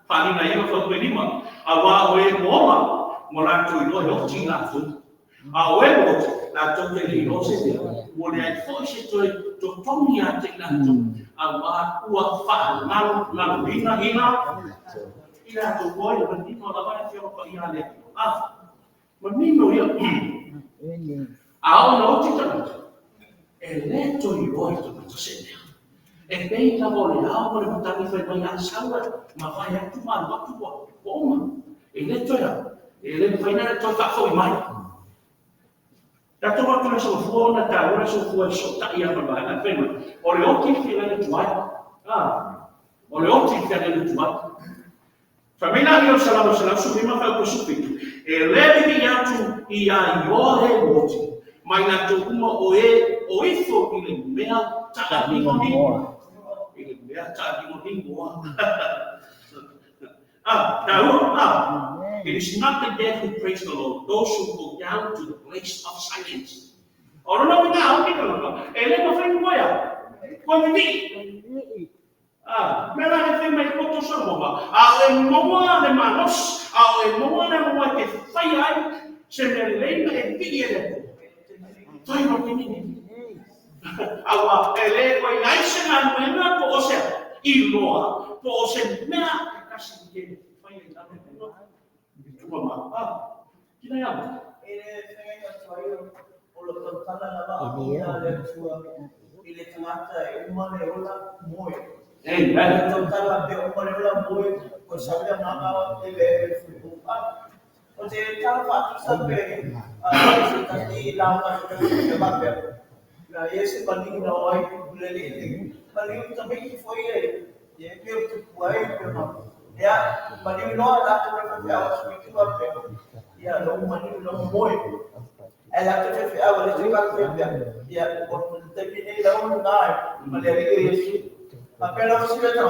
whaalinga ia wha lima. A wā o e mooma, mo rātou i loa he oti lātou. A o e oti, lātou te le ilo se mea. Ua le ai foi se toi totongi a te lātou. A wā ua whaangalo ngalo hina hina. I lātou koe, manino lava e whio pa ia le. Manino ia. A ona oti tangata, e le toi loa i tangata se mea. E pei lava o le ao mo le matangi whai mai a saua, ma whai atu ma alu atu ua oma. E le toi au, e le whai nana toi whaafoi mai. Tātou atu le sofua ona tā ora sofua i so tai a malvaenga whai mai. O le oti whia le tuai. O le oti whia le tuai. Whai mai nā o salama salam su hima whai ko supitu. E le vivi atu i a ioa he oti. Mai nā tō uma o e o ifo i le mea taa ningo ningo. I le mea taa ningo ningo. It is not the dead who praise the Lord, those who go down to the place of silence. O no wina au ki tangata. E le mawhai ngoia. Koe ni. Me la he mai koto sa moa. A o e moa le manos, a o e moa le moa te whai ai, se mea leina e piri e le po. Whai ma te nini. Aua, e le koe ngai se ngā nuenga po o se iloa, po o se mea e kasi ke whai ai nā mea. Tua ma. Kina ia. E le whenga tuai o lo tautala na va o le tua i le tangata e uma le ola moe. Amen. Le tautala pe uma le ola moe o sabia ngā e le fuku. O te tala whaatusa pe se tati la ma se tati ma pe. La ye se mani na oi le le le. Mani u tamai ki foi e ye pe u tu puai pe ma. Ya mani no la te pe pe o su ki wa pe. Ya lo mani no moe. E la te pe o le te ka pe pe. Ya o te pi nei la o nai ma le le Yesu. Ma pe la si le ta.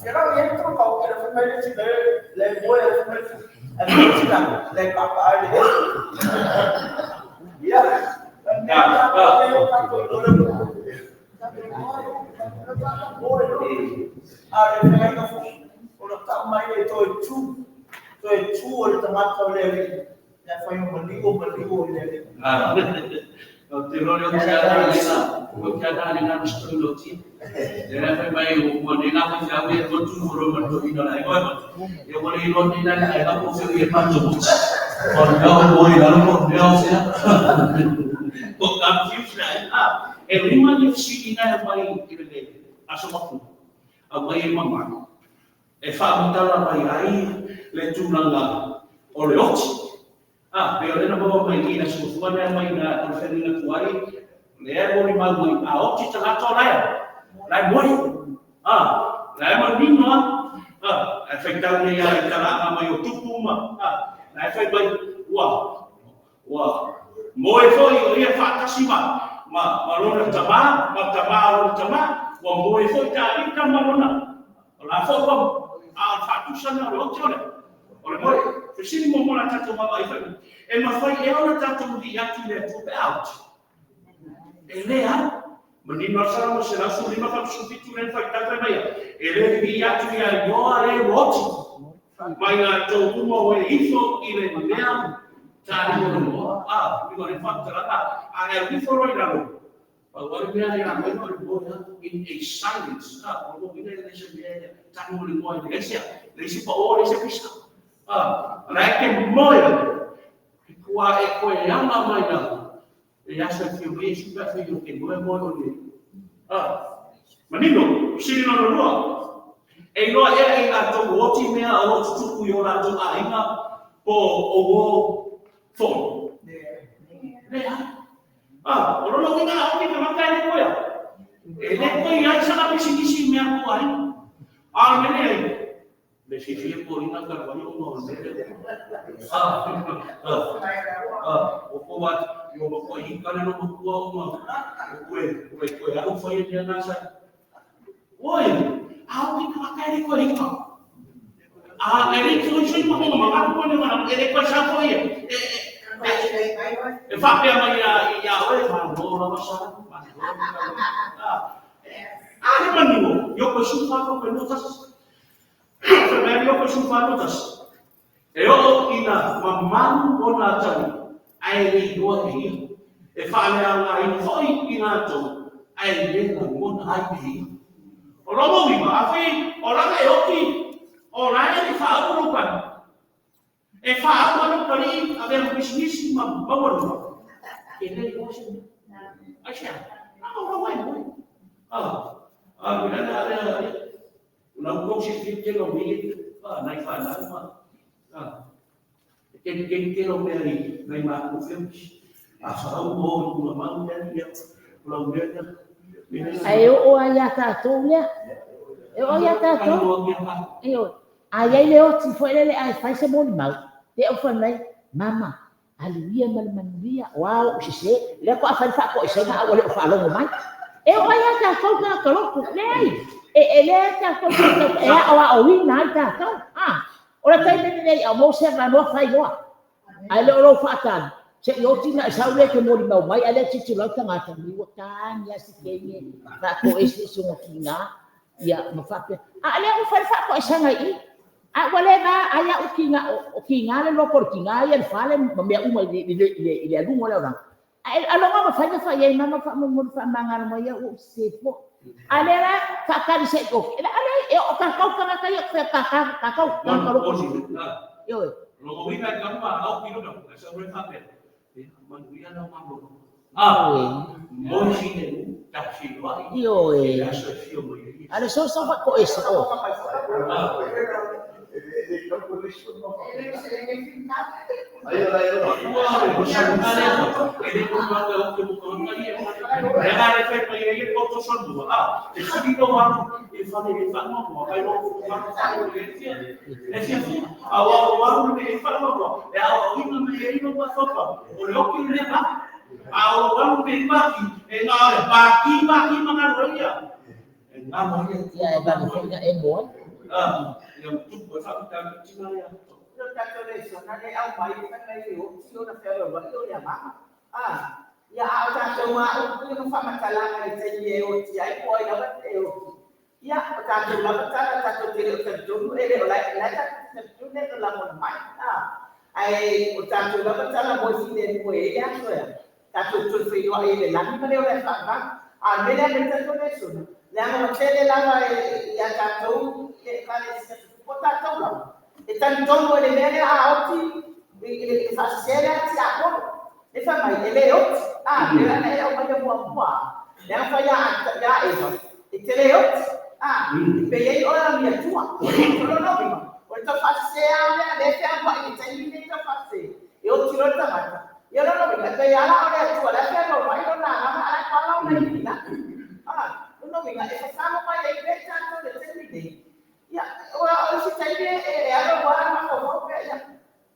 Fera ye tro ka o ke le me le le le moe le me le le pa pa le. Ya Te rore o te ana o te ana le ngā mistoi ti. Le na fai mai o mo ne na fai au e ko tu ro ma to ina lai ko. E mo le ro ni na ai ka ko fe e pa to. O no mo i la mo ne o se. Ko confuse na. E rima ni si ina mai i le aso mapu. A mai e mama. E fa mutala mai ai le tūlanga o le oti. Pe o lena maua mai i na sufuana mai na o le whenina tuai, le e mori mau mai, a oti tagata o lae, lae moi, lae manino, e whaitau nei a i talanga mai o tupu ma, lae whai mai, ua, moe foi o ia whaatasi ma lona tama, ma tama o lona tama, ua moe foi ta alika ma lona, o la fo pa, a whaatusana o le oti ole, o le moe, fesili mo mola tatou mama i whai. E mawhai e ona tatou li atu le atua pe out. E lea, manino asara mo se lausu lima whapsupitu len whai tata mai. E le li atu ia ioa le oti. Mai ngā tau uma o e ifo i le mea tāri o le moa. Ni o le whakataranga. A e wifo roi ralo. Pau mea ia mai o le moa in a silence. O mo ina le se mea tāri o le moa i le sia. Le isi pa o le se pisa. Ana e ke moe kua e koe anga mai na e asa whio me suka whio ke moe moe o le. Manino, siri no rua. E iloa ea i latou oti mea o lo tutupu i o latou aiga po o o fono. Le a. O lolo ina o ki ka maka e koe. E le koe ai sanga pisinisi mea ko ai. A mene ai. Le fifia po ina ka wai o no le. O ko wat yo mo ko i ka le no ko o ma. O koe o koe a fai ni ana sa. Oi, a o ki ka maka e koe ka. A e le ko sui mo mo ma ko ni ma e le ko sa ko ia. E fa pe mai ia oe ma no la ma sa. A le manino, yo ko su fa ko no tas. Whameari o koe whanotas. E o ina mamalu o nā tau, ai le iloa e ia. E whaalea ngā ina whoi i ngā tau, ai le ngā mona ai e ia. O lomo wima, a whai, o langa e oki, o lae ni whaau no pani. E whaau ano pani, a mea mwismisi ma mawarua. E le iloa se mea. Ai sea, a o rawa e moe. A, mea alea, Lau kau se te lo mea, nai whanau ma. Te te lo mea i nai mākou whiamisi. A whau mo i kua mau mea ia, lau mea ia. Ai o ai a tātou lea. E o ai a tātou. E o. Ai ai le oti foi lele ai fai se moni mau. Te o whanai, mama, aluia ma le manuia, o ao usise, lea ko a whai whaako i senga au le o whaalongo mai. E o ai a tātou ngā kaloko, leai. E lea tātou e a o a o ina ai tātou. O le taimi nei au mo se ngā whai loa. Ai le o lo whaatani. Se i oti na sau le ke mori mau mai, ai le titi lau tangata. Mi ua tāngi a si kenge, whaako e se songo ki ngā. Ia, ma whaapea. A lea o whai whaako e sanga i. A ua le ngā, ai au ki ngā, o ki ngā le loko ki ngā ia le whale, ma mea uma i le alungo leo ranga. A longa ma whai whai ai, mama wha mo wha mangara mo ia o se po. A le la whakari se o. Ale e o kakau kanga kai o kakau kanga loko. Yo. Longo wina ka ma au ki lona, sa re whapea. Manuia na mamlo. Mo si ne ta fi wa. Yo e. Ale so so ko ese o. Ia e vale foi na e moe. Ia tupu e whakatau tina ia. Ia a o tātou ngā upu ma whamatalanga i te i e oti ai po ai lava e oti. Ia o tātou lava tala tātou te leo talitonu e leo lai lai tātou talitonu e leo langona mai. Ai o tātou lava tala mo i fine mo e e aso ea. Tātou tui whainoa e le langi ma leo lai whaama. A mele a me tātou le suna. Le anga wa tele lava e i a tātou e kare sina tupu ko tātou lava. E talitonu e le mea lea a oti i le whaasisea lea ti a koro. E wha mai, e le oti. A, e la e au mai mua mua. Le anga whai a Eva. E te le oti. A, e pe ei ora mia tua. O lo no. O le tau whaasisea lea, le whea mua i le taimi le tau whaasisea. E oti lo tangata. Ia lo no winga, te ala o le atua, le whea no mai lo nā ngama, ala kwa lau mai ni la. A, lo no winga, e whasamo mai e pe tātou le taimi nei. Ia, o si taimi e alo wa ma ko mo pe ia.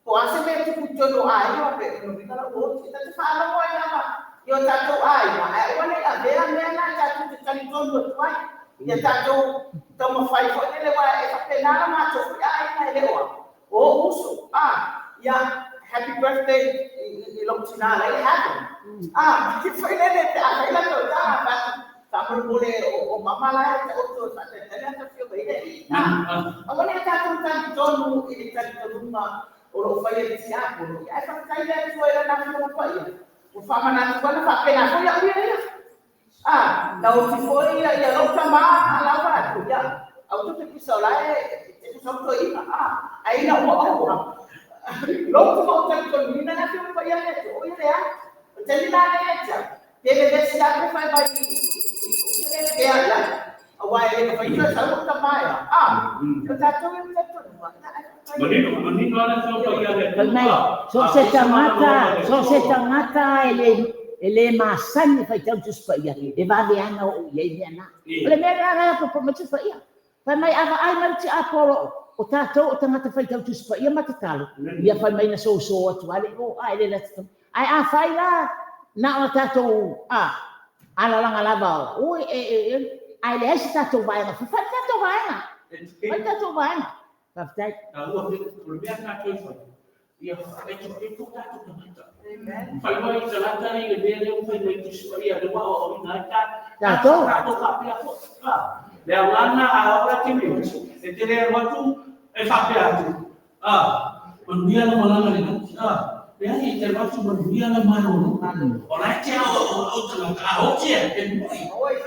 Po ase me tupu tonu ai o pe no winga la o ti te whaalogo ai lava i o tātou ai ma ai o nei a vea mea nā tātou te tali tonu atu ai. Ia tātou taumawhai foi le wa e whapena la mātou foi ai na e leoa. O uso, ia happy birthday i lou tina la i happy. Ki foi lele te a whai la tau tā whamurumure o mama la e te oto e whatetele ata whio mai le. A wane a tātou tali tonu i le tali tonunga o lo whai e tiapolo. Ia e whakatai le atua e rana whio pa ia. O whamanatu ana whapena foi a uia ia. Na o ti foi ia lau tama a lau atu ia. Au tu te pisa o la e te pisa o toi ima. Ai na ua ua. Lou tu mau tali tonu ina na whio pa ia le atu. O ia lea. O te lina le etia. Te le vesi a pe whai mai i te le la. A wai e le whai tua sau o tamaia. O tātou e te tonu. Manino ala whio pa ia le Fai mai, so se tangata e le masani fai tau tusi pa ia, e vave ana o ia i mea nā. O le mea rā rā po po tusi pa ia. Fai mai ava ai mai ti apolo o tātou o tangata fai tau tusi pa ia matatalo. Ia fai mai na so so atu ale o ai le la. Ai a fai la na o tātou a ala langa lava o e ai le esi tātou vaenga. Fai tātou vaenga. Fai tātou vaenga. Faftai. A ua o le mea tātou fai. Ia e tu tātou tangata. Fai mai talata i le mea leo fai mai tusi pa ia le wa o ina ai tā. Tātou. Tātou whapea fo. Le au lana a ora te meo. E te lea watu e whapea atu. Manuia la malanga le nati. Le ai e te watu manuia la malolo. O la te au o tangata. A o te e mui.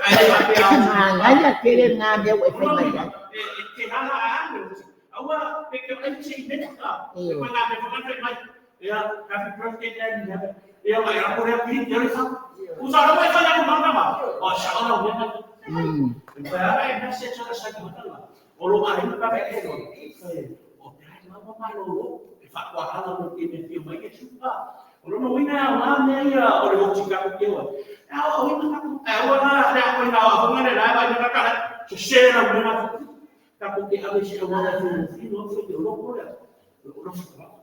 Ai e whapea atu. Ngaia kere ngā mea e fai mai ai. E te hana a ane. Aua, pe ke ai te i mea. E koe ngā mea whakamai mai. Ia, happy birthday daddy. Ia, mai a kore a piri, te ore wha. Usa rawa e whai anu mangama. O, sa ora o mea. E koe ara e message ora sa ki matanga. O lo mahi na kawe e o. O te ai lava mai lo e whakua hala mo te me whio mai e suka. O lono wina au ngā mea ia o le oti kako ke oa. E au wina kako. E au ngā rea koe ngā wā whanga re rai vai ngā kara. Se sera o mea kako ke awe se au ngā whio whio whio te loko rea. O lo whakama.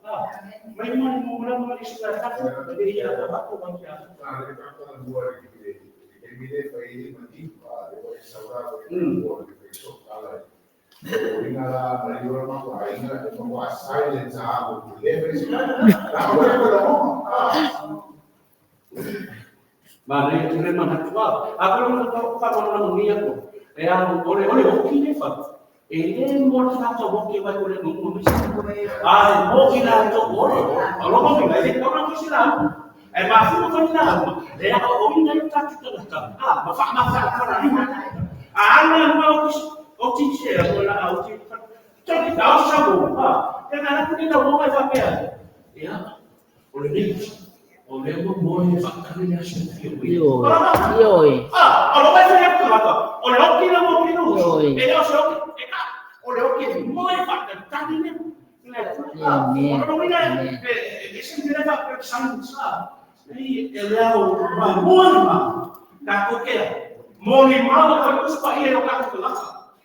Mai mai mo mora mo i suka tapu e ia ka bako mai kia. Ah, le ka ka bua le ke ke mi le fa i mati pa le o sa ora ko ko le fe so kala. O ina la ma yo ma ko ai na ko mo silence a ko le fe so. La ko ko lo. Ma le le mana tua. A ko lo ko fa ko no ni ko. E a o le o le o ki le fa. E le mo fa to mo ke vai ko le mo mo mi. Ai mo ki la to o. O lo mo mi le ko na ko si la. E ma fu ko ni la. Le a o ni na ta tu ta. Ah, ma fa ko na ni. A ana mo o ki o ti se o la o ti. Ta ki ta o sa mo. Ah, e na ku ni na mo mai fa pe. Ia. O le ni. O le mo mo e fa ta ni a se fi o. Ioe. Ioe. Ah, o lo mai fa ko la. O le o ki na mo ki no. Ioe. E o se o e ka. O le o ki mo e fa ta ni ne. Amen. O lo ina e se me fa per san sa. Ei e le au ma mo ma. Ka ko ke. Mo ni ma ko ko pa i o ka ko la.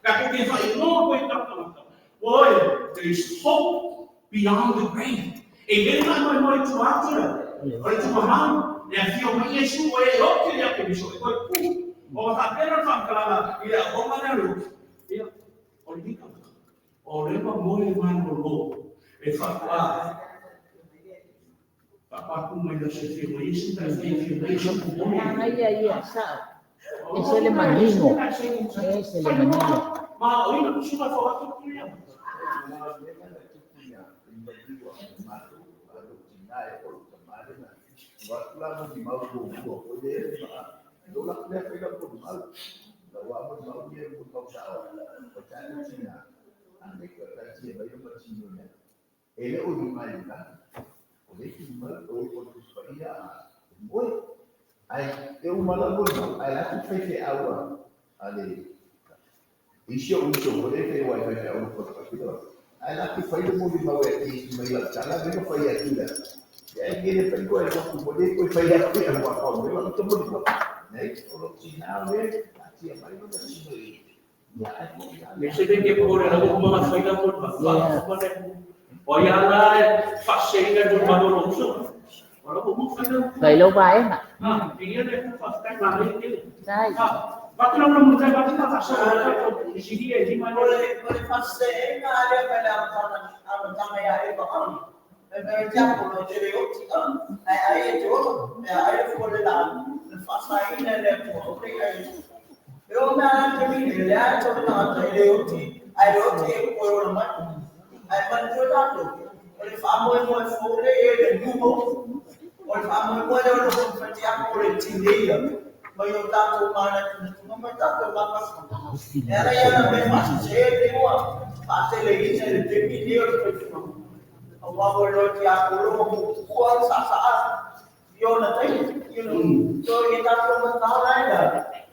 Ka ko ke fa i no ko i ta ko. Boy, there is hope beyond the grave. E le ma mo mo tu atu. O le tu ma le fio mai e su e o ke le ke mi so e ko ku. O ta pera fa kala ia o ma na lu. Ia o le ka. O le ma mo le ma no lo. E fa kwa. Faapatu mai le se fia mai isi tai fia fia mai isi ku Ana ia ia sa. Ese le manino. Ese le manino. Ma o ina kusuga fo atu tu ia. Le se ke ko re la ko ma fai la ko ma fa ma le. O ia la fa se ina ko ma lo so. O la ko mo fai la. Fai lo vaega. Ah, ia le fa fa ma le ke. Sai. Ah, va te la mo tai va te la fa sa la ko si di e di ma O le faaseseega lea mai le amataga ia Aperahama. E mea tiapo e te le oti ae ai e te ola, mea ai e fua le laau, le faasaina e le Atua, o le ai. E o mea la te mine, le a te tagata e le oti, ae le oti e koe ola mai. Ae manatua tatou, o le faamoemoe fou le e le numo, o le faamoemoe lea o le fatiapo o le tineia, mai o tatou manatunatuga mai tatou mafafua. E ala ia na mea faasese le igoa, faateleina i le taimi lenei o le soifuaga. Aua mo le tiapolo ma puupuu le saasaa i ona taimi. You know, so i tatou matala ai la,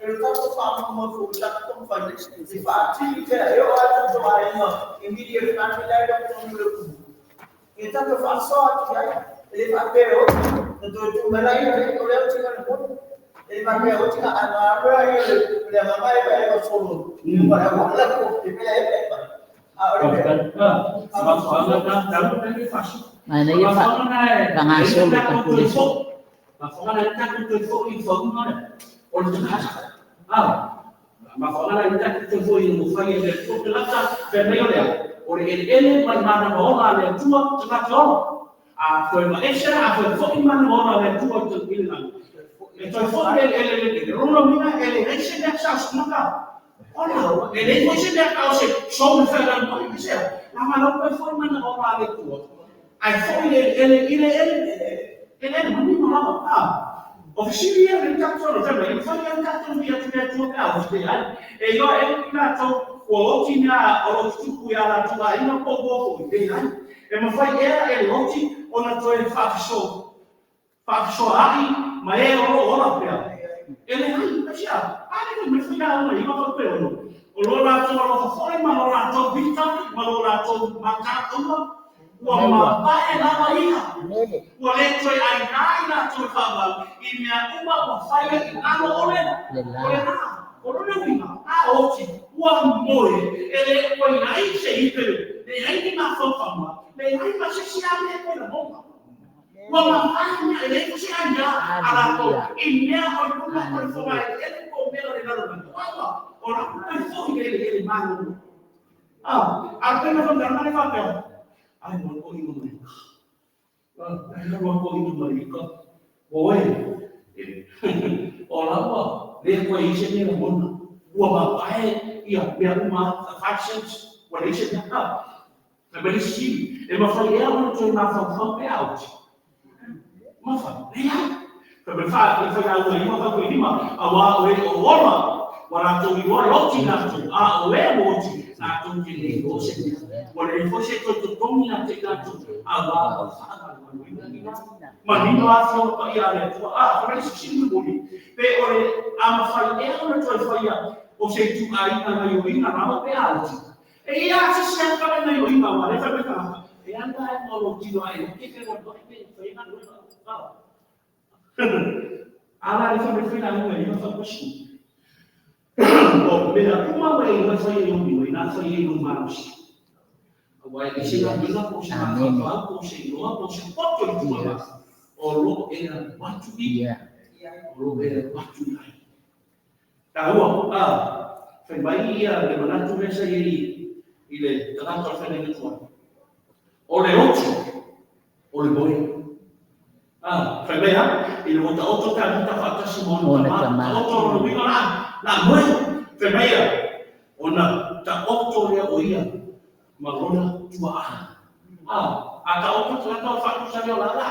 e le tatou faamoemoe foi i tatou taumafai, i faatili pea e oo lava tatou aiga immediate family la e le o totonu o le atunuu. I tatou faasoa atu i ai, e le faapea e oti, na toe tumela ia le o lea oti na le moni. E le faapea e oti na ana ia le agaga e vae o solo. Ua e wala ko te mea e pe. A o le mea. Mana ia fa. Fangasolo ta kuleso. Mele. Ua le toe ai la toe whaamau, i mea uma ua whaia i lalo o le Le la. o le la, o le uiga, a oti, ua moe, e le ua i ai se ipe, le ai ni mawhauwhaua, le ai ma se si a mea koe la monga. Ua mawhai mea, e le ko se ai mea, a lātou, i mea o i lunga o le whawae, e le ko mea o le lalo mai. Ua, o la kuka i fōi le ele mālo. Ah, a pena whangarana le whapea, ai mo ko ino mai. Ai mo ko ino mai ka. Oe. O la ua, le koe i se mea mona. Ua mapae ia mea uma 5 cents. Ua le se mea ka. E mele si, e mawhai ea ona toe mawhauwhau pe auti. Mawhai, le ai. Ka me wha, e whai au e ima whai lima, a wā o e o ora, wa rātou i ora oti nātou, a o e o oti, nātou ke le o se mea. Wa le fo se toi totongi a te nātou, a wā o whaangalualuina. Manino a whio pa ia le atua, a whanari sisi muli. Pe ore, a mawhai ea ona toi whaia, o se tu a ina ngai o ina rawa pe auti. E ia a sisi a kare ngai o ina, wa le whai whai e anga e malo tino a e ke ke wa toi pe whai ngā rua. Ala le whai whai nā ua ina whai pasu. O mea uma wei wai whai e omi wei nā whai e no marosi. Wai e se ngā mina po se ngā whawhau po se iloa po se poto i tua ma. O lo e ngā watu i. O lo e ngā watu i ai. Tā ua, a, whai mai ia le manatu mesa i i le tagata o whai nei tua. O le otu, o le moe. Fai mai a, i le ua taoto Tavita faatasi ma ona tama, taoto lona uiga la, la moe. Fai mai a, ona taoto lea o ia ma lona tuaa. A taoto tagata o le faatusa lea o la la,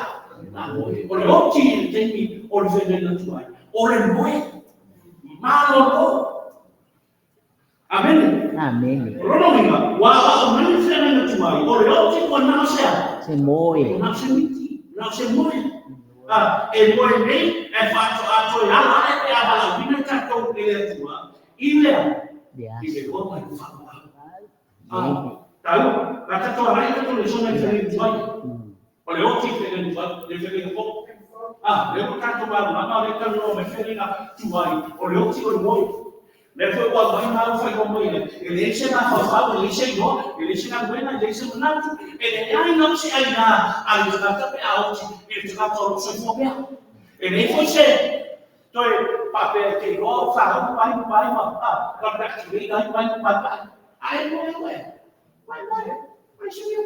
la moe. O le oti i le taimi o le feagaiga tuai, o le moe, malolo. Amene. Amene. O lona uiga, ua aoao mai le feagaiga tuai, o le oti ua na o se a? Se moe. Ua na o se miti, na o se moe. E moe nei, e faatoa toe ala ae pe a valaauina i tatou e le Atua, i le a? I le ola i le faamoa. Tau, a tatou agai i tatou lesona i feagaiga tuai. O le oti i feagaiga tuai, le feagaiga fou. Lea ua tatou malamalama, o lea e talanoa mai feagaiga tuai, o le oti o le moe. Lea foi ua aumai ma ua faailoa mai ai, e leai se mafaufau, e leai se igoa, e leai se galuega, e leai se manatu, e leai lava se aiga a le tagata pe a oti i le tagata o lo o soifua pea. E leai foi se toe faapea e te iloa o faauu mai mai ma congratulate ai mai mai mai. Ae moe oe, moe moe, moe se mea.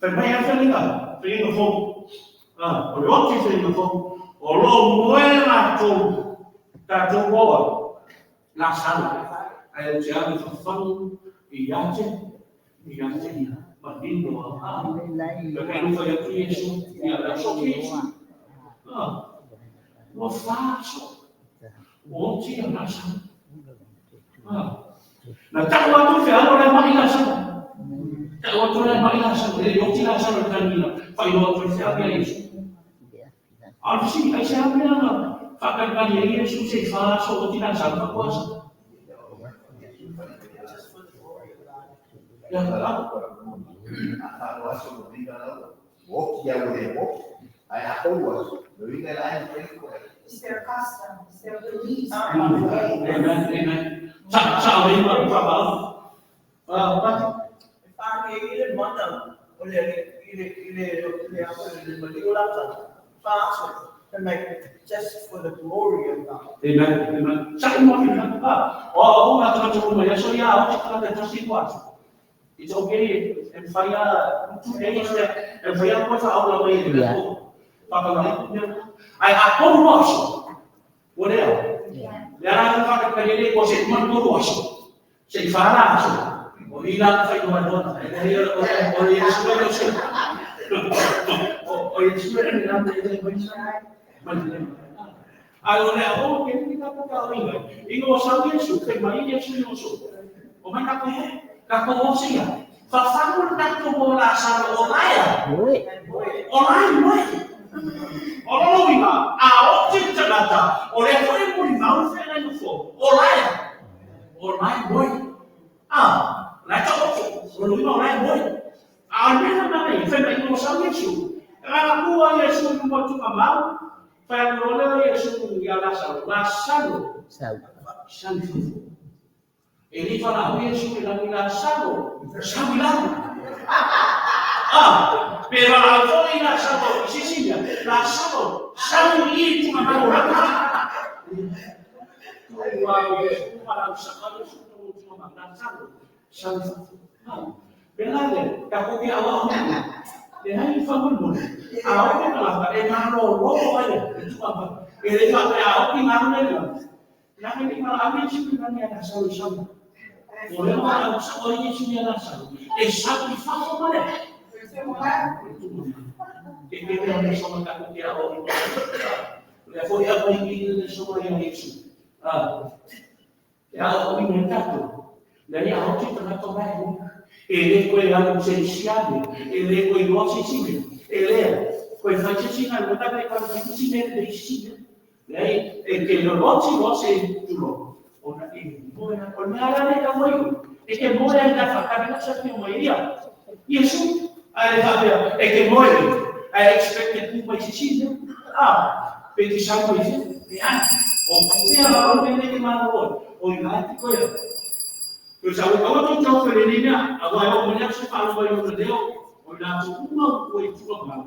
Fai mai a feagaiga, feagaiga fou. O le oti feagaiga fou, o lo o moe latou, tatou oa, Lasalo, ae ou te alu i fafagu i ia te, ia te ia, manino a. Fai mai no fai atu Iesu, ia le aso ki Iesu. Ua fa aso, ua oti ia Lasalo. Na tau atu feau o le mai Lasalo. Tau atu le mai Lasalo, e le oti Lasalo i tangila, faailoa atu i feau ia Iesu. A o le fesili, aisea mea na faatalitali ai Iesu se i fa aso o oti Lasalo faatoa sa? Ia, A fa aso lo uiga lau, oti ia ua le oti. Ae a tolu aso, lo uiga e la e mafai ona koe. It's their custom, it's their beliefs. Amen, amen. Sa sa o ma fa ba. Pati. E whānge i le mana o le i le i le le le le le o lata. Whaaso, to make just for the glory of God. Amen, amen. Sa i mo ki ka. O o nga tagata o mai aso ia o te tagata tasi ko aso. It's okay. E mawhai a 2 days e mawhai a koe whaola mai e le ko. Whakalai ku mea. Ai a tolu aso. Ua lea. Le ara ka whakakarere ko se man tolu aso. Se i whara aso. O i la whai no ai E o o Yesu e o se. O Yesu e ni la te te mai. Mai. Ai o le o ke ni ka ka o inga. Inga o sau Yesu, fai mai Yesu i o so. O mai ka ko he, ka ko o sia. Fa whangu le tatou mo la sa o laia. Moe. O lai moe. O lona uiga, a oti le tagata, o lea foi e mulimau le feagaiga fou, o laia. O lai moe. La e taoto, o lona uiga o lai moe. A o le mea lena nei, fai mai o sau Iesu. E galakua Iesu i luma tuga mau, fai atu loa lea Iesu ia Lasalo, Lasalo, Sau. sau i fafo. E le valaau Iesu i lagi Lasalo, sau i lalo. Pe valaau foi Lasalo i se isi mea, Lasalo, sau i tuga mau o lalo. Ua o Iesu, valaau saka Iesu i tuga mau, Lasalo, sau i fafo. Pe la le, ka ko ke awa o le hai whamulmuli. A o ke talata, e malolo ai e tuga mau. E le whape a o ki ngaru le la. Na me ni mala ame si ki nani ana sau i sau. O le mala au sa o Yesu ni ana sau. E sau i fafo male. Ke ke te ane soma ka ko ke a o. Le foi a mai i le soma ia Yesu. E a o i me tatou. Le ia o ti tagata mai. E le koe alu se isiane, e le koe iloa se isi mea. E lea, koe fai se isi galuega pe koe fai se isi mea le isi mea. Leai, e ke loloti loa se tulo. Ona e moe, o le mea la le tau mai E ke moe ai ta whakawena sa te moe ia. Yesu, ai le whapea, e ke moe, ai expect te pū mai se isi mea. Pe te sau mai se, e ai. O pea la o te te malolo, o i lai te koe. Ko sa o kaua tau tau whare nei mea, a wai o mea se whalo mai o te leo, o i lātou uma ua i tua mau,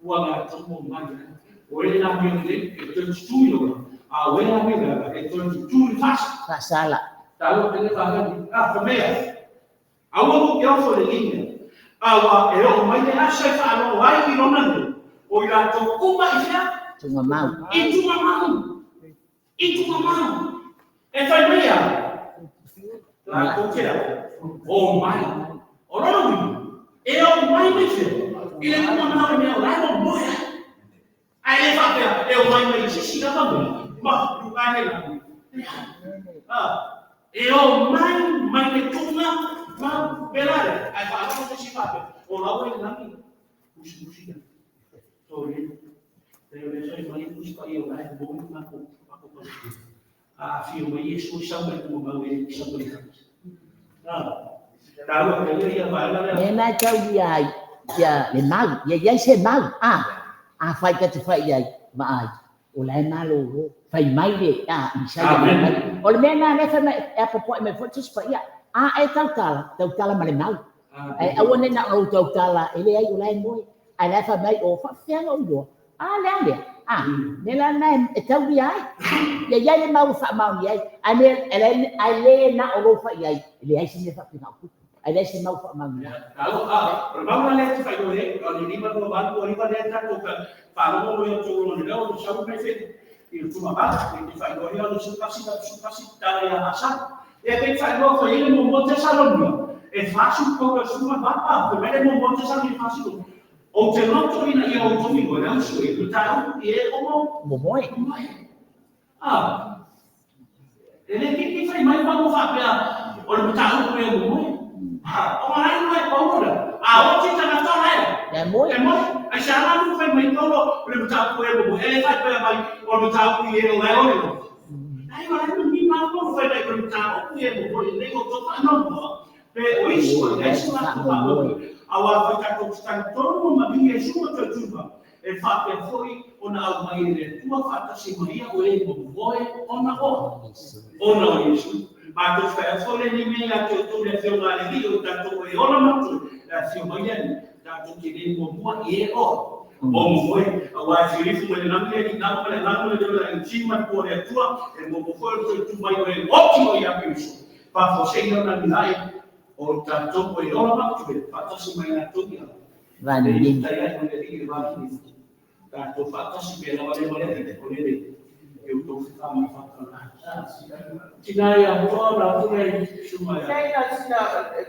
ua lātou mo mai. O e la mea le, e toe tutu i ola, a o e la mea e toe tutu i fasa. Fasala. Tau te le whakani, a mea, aua mo ke ofo le linga, a ua e o mai le asa e whaalo ai i lona nei, O i latou uma i fea? Tugamau. I tugamau. I tugamau. E fai mai a? Latou te o mai. O lona uiga, e o mai mai fea? I le tugamau i mea o la e momoe ai. Ae le faapea, e o mai mai i se isi lava mea, ma luga e la. E o mai mai le tuga mau pela le. Ae faalogo se isi faapea, o lau e le lagi, musi ia. Tole, le o le fai mai musi pa ia o la e moe mako mako pa. A fio mai Iesu i sau mai tugamau e i sau mai lagi. Taua ke le ia vaega lea. Mea na e tau ia ai, ia le mau, ia iai se mau, a fai ka te fai iai, ma ai, o la e malolo, fai mai le, a, Isaia fai mai. O le mea na lea fai mai, e apoapoai mai foi le Tusi Paia, a e tautala, tautala ma le mau. Ae aua ne i na o lou tautala, e leai o la e moe, ae la e fai mai, o faafefea ona ou iloa, a le a lea, a, mea la lena e taulia ai, ia iai le mau e faamaoni ai, ae le na o lou fai ai, e leai se mea faapena o tupu, ae leai se mau faamaoni ai. Tau, a, o le mau la lea e te faailoa ai, o le 5 2 8 2 9 lea tatou ka faalogo mai o outou lona leo, o le sau mai fei i le tugamau, e te faailoa ai o le 11 11 tala ia Asa. Ia pei faailoa foi ai le muamua Tesalonia, e 40 tau le 18, a, fai mai le muamua Tesalonia 40. Ou te loto ina ia outou iloa le ausu e mataupu i e o Momoe. Momoe. A, e le kiki fai mai mau faapea o le mataupu e o momoe. A, o ngā iloa e Paulo lea. A oti tagata la e. E moe. E moe. Ai se ala nu fai mai Paulo o le mataupu e momoe. E le fai pea mai o le mataupu i e o lai o le loto. Ai o lai ni mau Paulo fai mai o le mataupu i e momoe. Le o to whaanoa. Pe o isi o le isi la ko whaanoa. A wā whai tātou te tangitonu ma mingi e suma tau tuma. E whāpea foi o na au mai e le tua whātasi mai ia o e momoe o na oa. O na o Iesu. Mātou whai afo le ni mea te o tō le whio ngā le hi o tātou e ola mātou. Le whio mai ani, tātou te le mua i e oa. O momoe, a wā e whirifu mai le langi e ki nā le langi le leo le tima po le atua, e momoe o tō tu mai o e oti o ia Iesu. Whāfo se ina na ni lai, o tātou e ola mātou e whātasi mai ngā tō ia. Vani Le ni. tai ai o le ringi vani ni. Tātou whātasi pe lawa le wale te o le e o tō whiwha mai whātana. Tina ia toa rā tō e suma ia. Nei na sina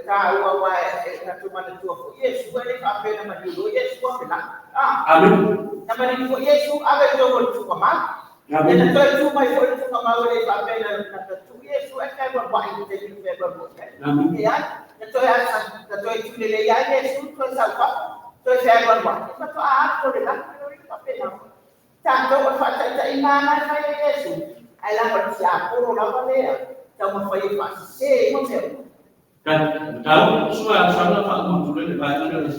tā ua wa e na tu mana tua fo Iesu e le whapena mani uro Iesu a pena. Ah, Amen. na mani fo Iesu ave tō o tuka mau. Amen. E na toi tu mai fo tuka mau le whapena na ta tu Iesu e kai wa wai te ni fe wa mo. Amen. E ai, na toi asa, na toi tu le le ia Iesu toi sau fa. Toi fe wa wa. Ma to a ko le la no le whapena. Tātou o whataita i ngā nai whai e Iesu. Ai la o te aporo lava lea. Tau ma whai e whasise i mo mea. Tau, sua sana wha uma tū le vai le le.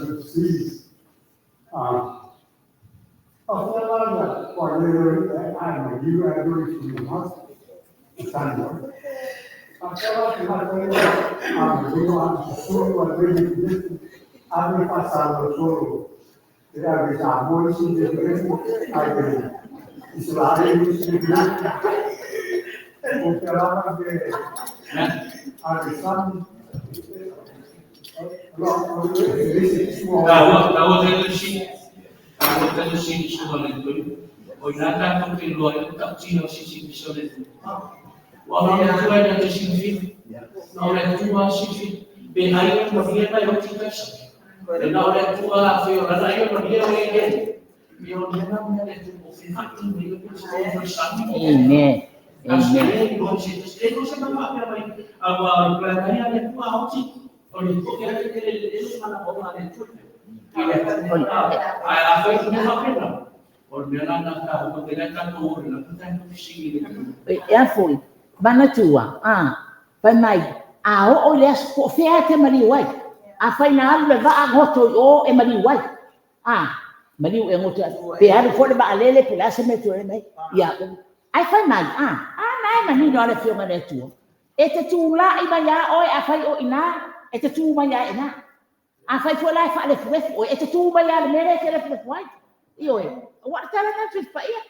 Tau te le si. Tau te le si sua le tui. O ina tātou te loa e tau tino si si si le tui. Wa le tua e te si fi. Na o le tua si fi. Pe ai e ma fia mai o ti taisa. E na o le tua fi o rana i o ma fia o e e. Me o nena mea le tu o fi hatu me o te o sami. Amen. Amen. E no se ma pea mai. A wa le ia le tua o ti. O le to ke le le le le mana o le tu. Ai a foi tu ma pena. O le mea na ka o te le ka to o le ta no si le. E a foi, mana tua, a, fai mai, a o o le as po fea te maliu ai. A fai na alu le vaa ngoto i o e maliu ai. A, maliu e ngoto ai. Pe alu fo le vaa lele, pe le asa me tua le mai. Ia, ai fai mai, a, a nai manino ale fionga le tua. E te tū la i mai a oe, a fai o ina, e te tū mai a ina. A fai fo lai fa le fuefu, e te tū mai a le mere te le fuefu ai. I oe, wa tala na tu pa ia.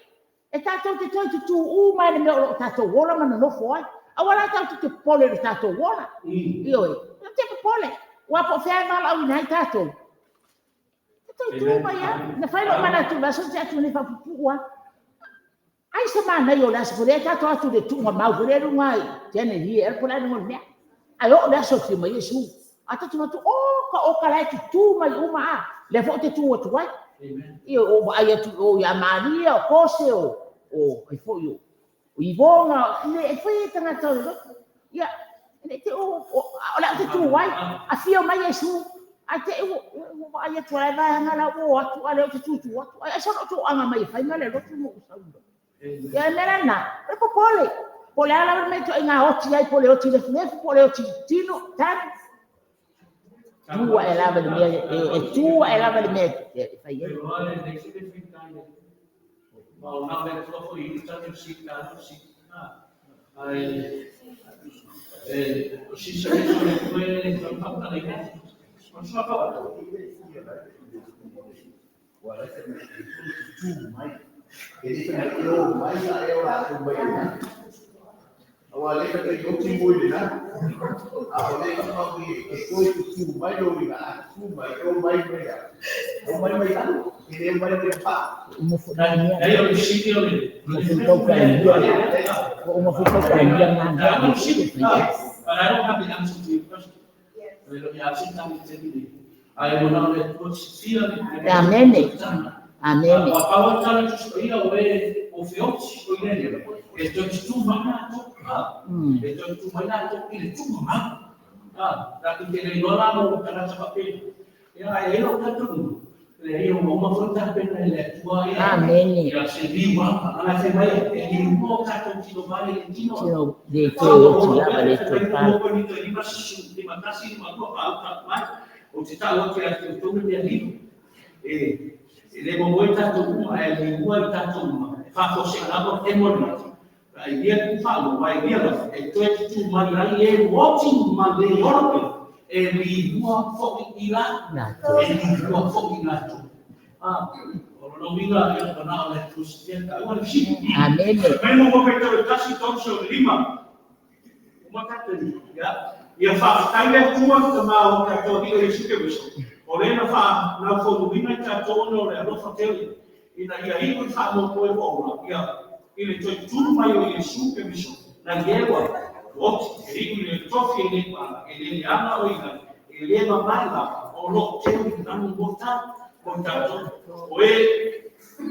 E tātou te toi te tū u mai le mea o lo tātou wola mana nofo ai. A wala tātou te pole le tātou wola. I oe, te pole. Wa po whea mala au inai tātou. E toe tu mai lava. Na fai lou manatu i le aso na tea atu nei faapupuu lava. Ai se manaia o le aso foi lea tatou atu i le tuugamau foi lea i luga i Genevieve ea po o le a le igoa o le mea. Ae oo le aso e afio mai ai Iesu. A tatou manatu, oka oka la e tutu mai uma a, lea foi ou te tu atu ai. Ia, ou vaai atu i o ia Maria, o Kose, o ai foi o Ivoga, e fai e tagata o le lotu. Ia, ne i te i o le a ou te tu ai, afio mai Iesu, ae te i ua vaai atu ai vaega la ua o atu, a o lea ou te tutu atu. Ai sona ou toaga mai e fai ma le lotu ma ou sau loa. Ia, le mea la lena, o le popole. Po o le a lava le mea e ituaiga oti ai, po o le oti lefulefu, po o le oti tino, tanu. Tu ae lava i le mea, e tu ae lava i le mea e fai ai. Uma foi na minha. Uma foi tau ka ia. Uma foi tau ka ia ngā ngā. But I don't have the answer to your question. Amene. Amene. Amene. Tino le te oti lava le te pa. O te tau atu ia te tonu mea lilo. E le momoe tātou uma, e le mua i tātou uma. E whakose lava te moni. Ai ia ku whaalo, ai ia lava. E toe te tū mai ai e oti ma le orope. E li mua foki i la. E li mua foki i la tō. O lo winga e o mana o le tusi. Amene. Mai mo pe tau tasi tonu lima. Uma tātou. Ya. Ia whaatai le tua te mau tātou i o Yesu Keriso. O lena wha nau whonumina i tātou ono le alofa tele. Ina ia iku i wha mō koe o ia i le toi tūru mai o Yesu Keriso. Na iewa, oti, e iku i le tofi e le pala, e le ana o ina, e le mamai lava, o lo teo i nanu mō tātou. O e,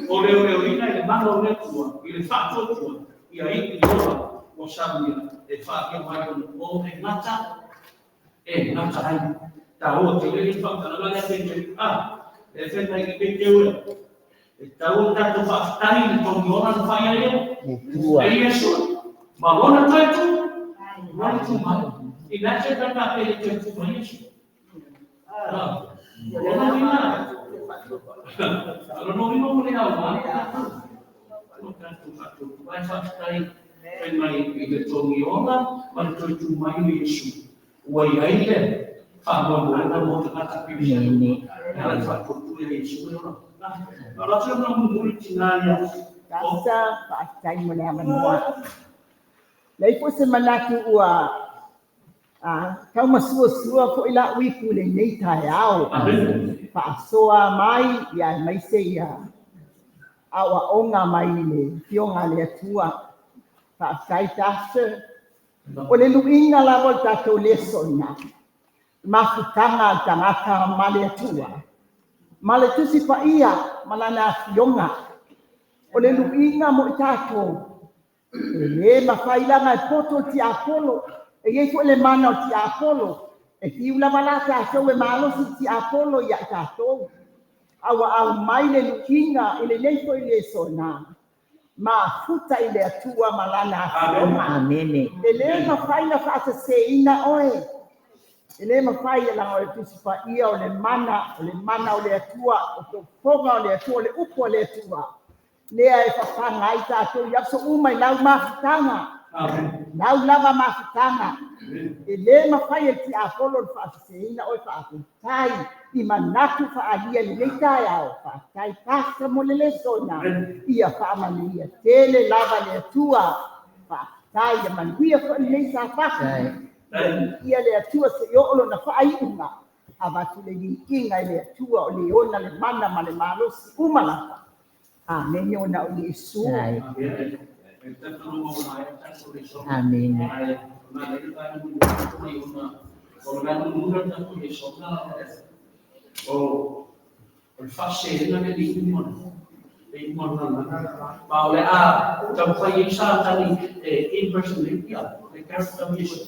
o leo leo ina i le mana o le tua, i le whaatoa tua, ia iku i ola, o samia, e wha mai o e ngata, e ngata ai. Tā hoa te lele whakatanga le whenua, a, le whenua i ke te ua. E tau tātou whaatai le tongi ora na whai ai e. E Yesu, ma lona toe tū, mai tū mai. I nā te tata pe le toe tū mai Yesu. Lona wina. Lona wina o le au, ma tātou. O tātou whaatou, mai whaatai, whai mai i le tongi ora, ma le toe tū mai o Yesu. Ua i ai le, whaamua mō te ngata piwisa. Nā le whaatutu e Yesu e ora. Nā rātou ngā mumuri tina ia. Tasa, whaastai mo le amanoa. Lei po se manatu ua tau masua sua foi la ui ku le nei tae ao. Whaasoa mai, ia mai se ia. Awa onga mai le fionga le atua. Whaastai tasa. O le luinga la mo tātou leso ina. Mafutanga tangata ma le atua. Ma le tusi pa ia, ma lana fionga. O le luinga mo i tātou. E le mawhailanga e poto ti Apollo. E iei fo le mana o ti Apollo. E fiu lava la tātou e malosi ti Apollo ia i tātou. Awa au mai le luinga i le nei fo i le sona. Ma futa i le atua ma lana fionga. Amene. E le mawhaila whaataseina oe. E le mawhai e langa o le tusi pa ia o le mana o le atua, o tofonga o le atua, o le upo o le atua. Lea e whawhanga ai tātou i aso uma i lau mafutanga. Lau lava mafutanga. E le mawhai e ti Apollo le whaaseina oe whaakutai i manatu whaalia le leitai ao. Whaatai pasa mo le lesona. Ia whaamanu ia tele lava le atua. Whaatai ia manuia wha le sa whaka. Ia le atua se i olo na whaaiunga. Avatu le viiga i le Atua o le ona le mana ma le malosi uma lava. Amene ona o Iesu. Dai. Amene. O le faasēna le li'i mana ma o le a taumafai ai sa tali e impersonate ia le character o Iesu.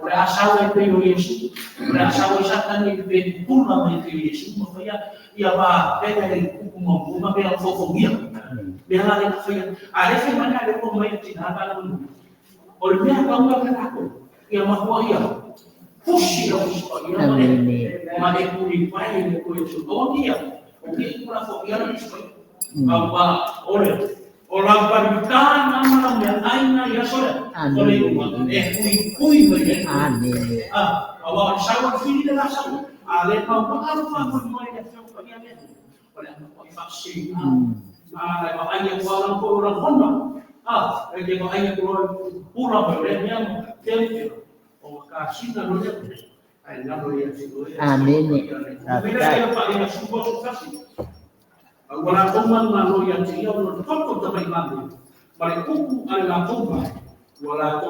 O le a sau ai pei o Iesu, o le a sau ai Satani pe pula mai pei o Iesu ma faia ia va pega i kupu ma ma mea fofogia. Mea la le faia. A le fai mai le ko mai tina ka la. O le mea ka unga ka lako. Ia mahua ia. Pusi la pusi ia ma Amene. ma e puri pai le ko Iesu. O kia. O kia kula fo ia la pusi. Au ore. O la parita na ma mea aina ia sole. O le Amene. e pui pui mai e. Amene. Ah, awa o sau o fili le la sau. A le pau pa alu fa mo mo le feo pa ia le. O le ama i fa si. A le ma ai ko ala ko la hona. Ah, e le ma ai ko pura mo le mea mo te o ka sina no le. Ai la lo ia si lo ia. Amene. Mira que pa ia su bo su kasi. A wala ko man na lo ia ti ia no toto ta mai mande. Ma le kuku ale la tomba. Wala ko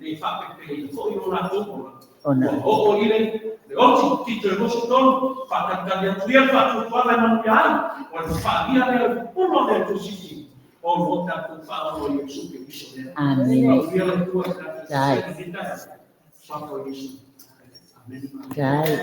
le fa pe pe fo i la tomba. Ona. O o ile le oti ti te mo so ton fa ta ta ya tuia fa tu fa la manu ya o le fa ia le pulo le tu sisi o mo ta tu fa o le su ke biso le. Amene. O ia le tu ta Dai. Fa o Yesu. Amen. Dai.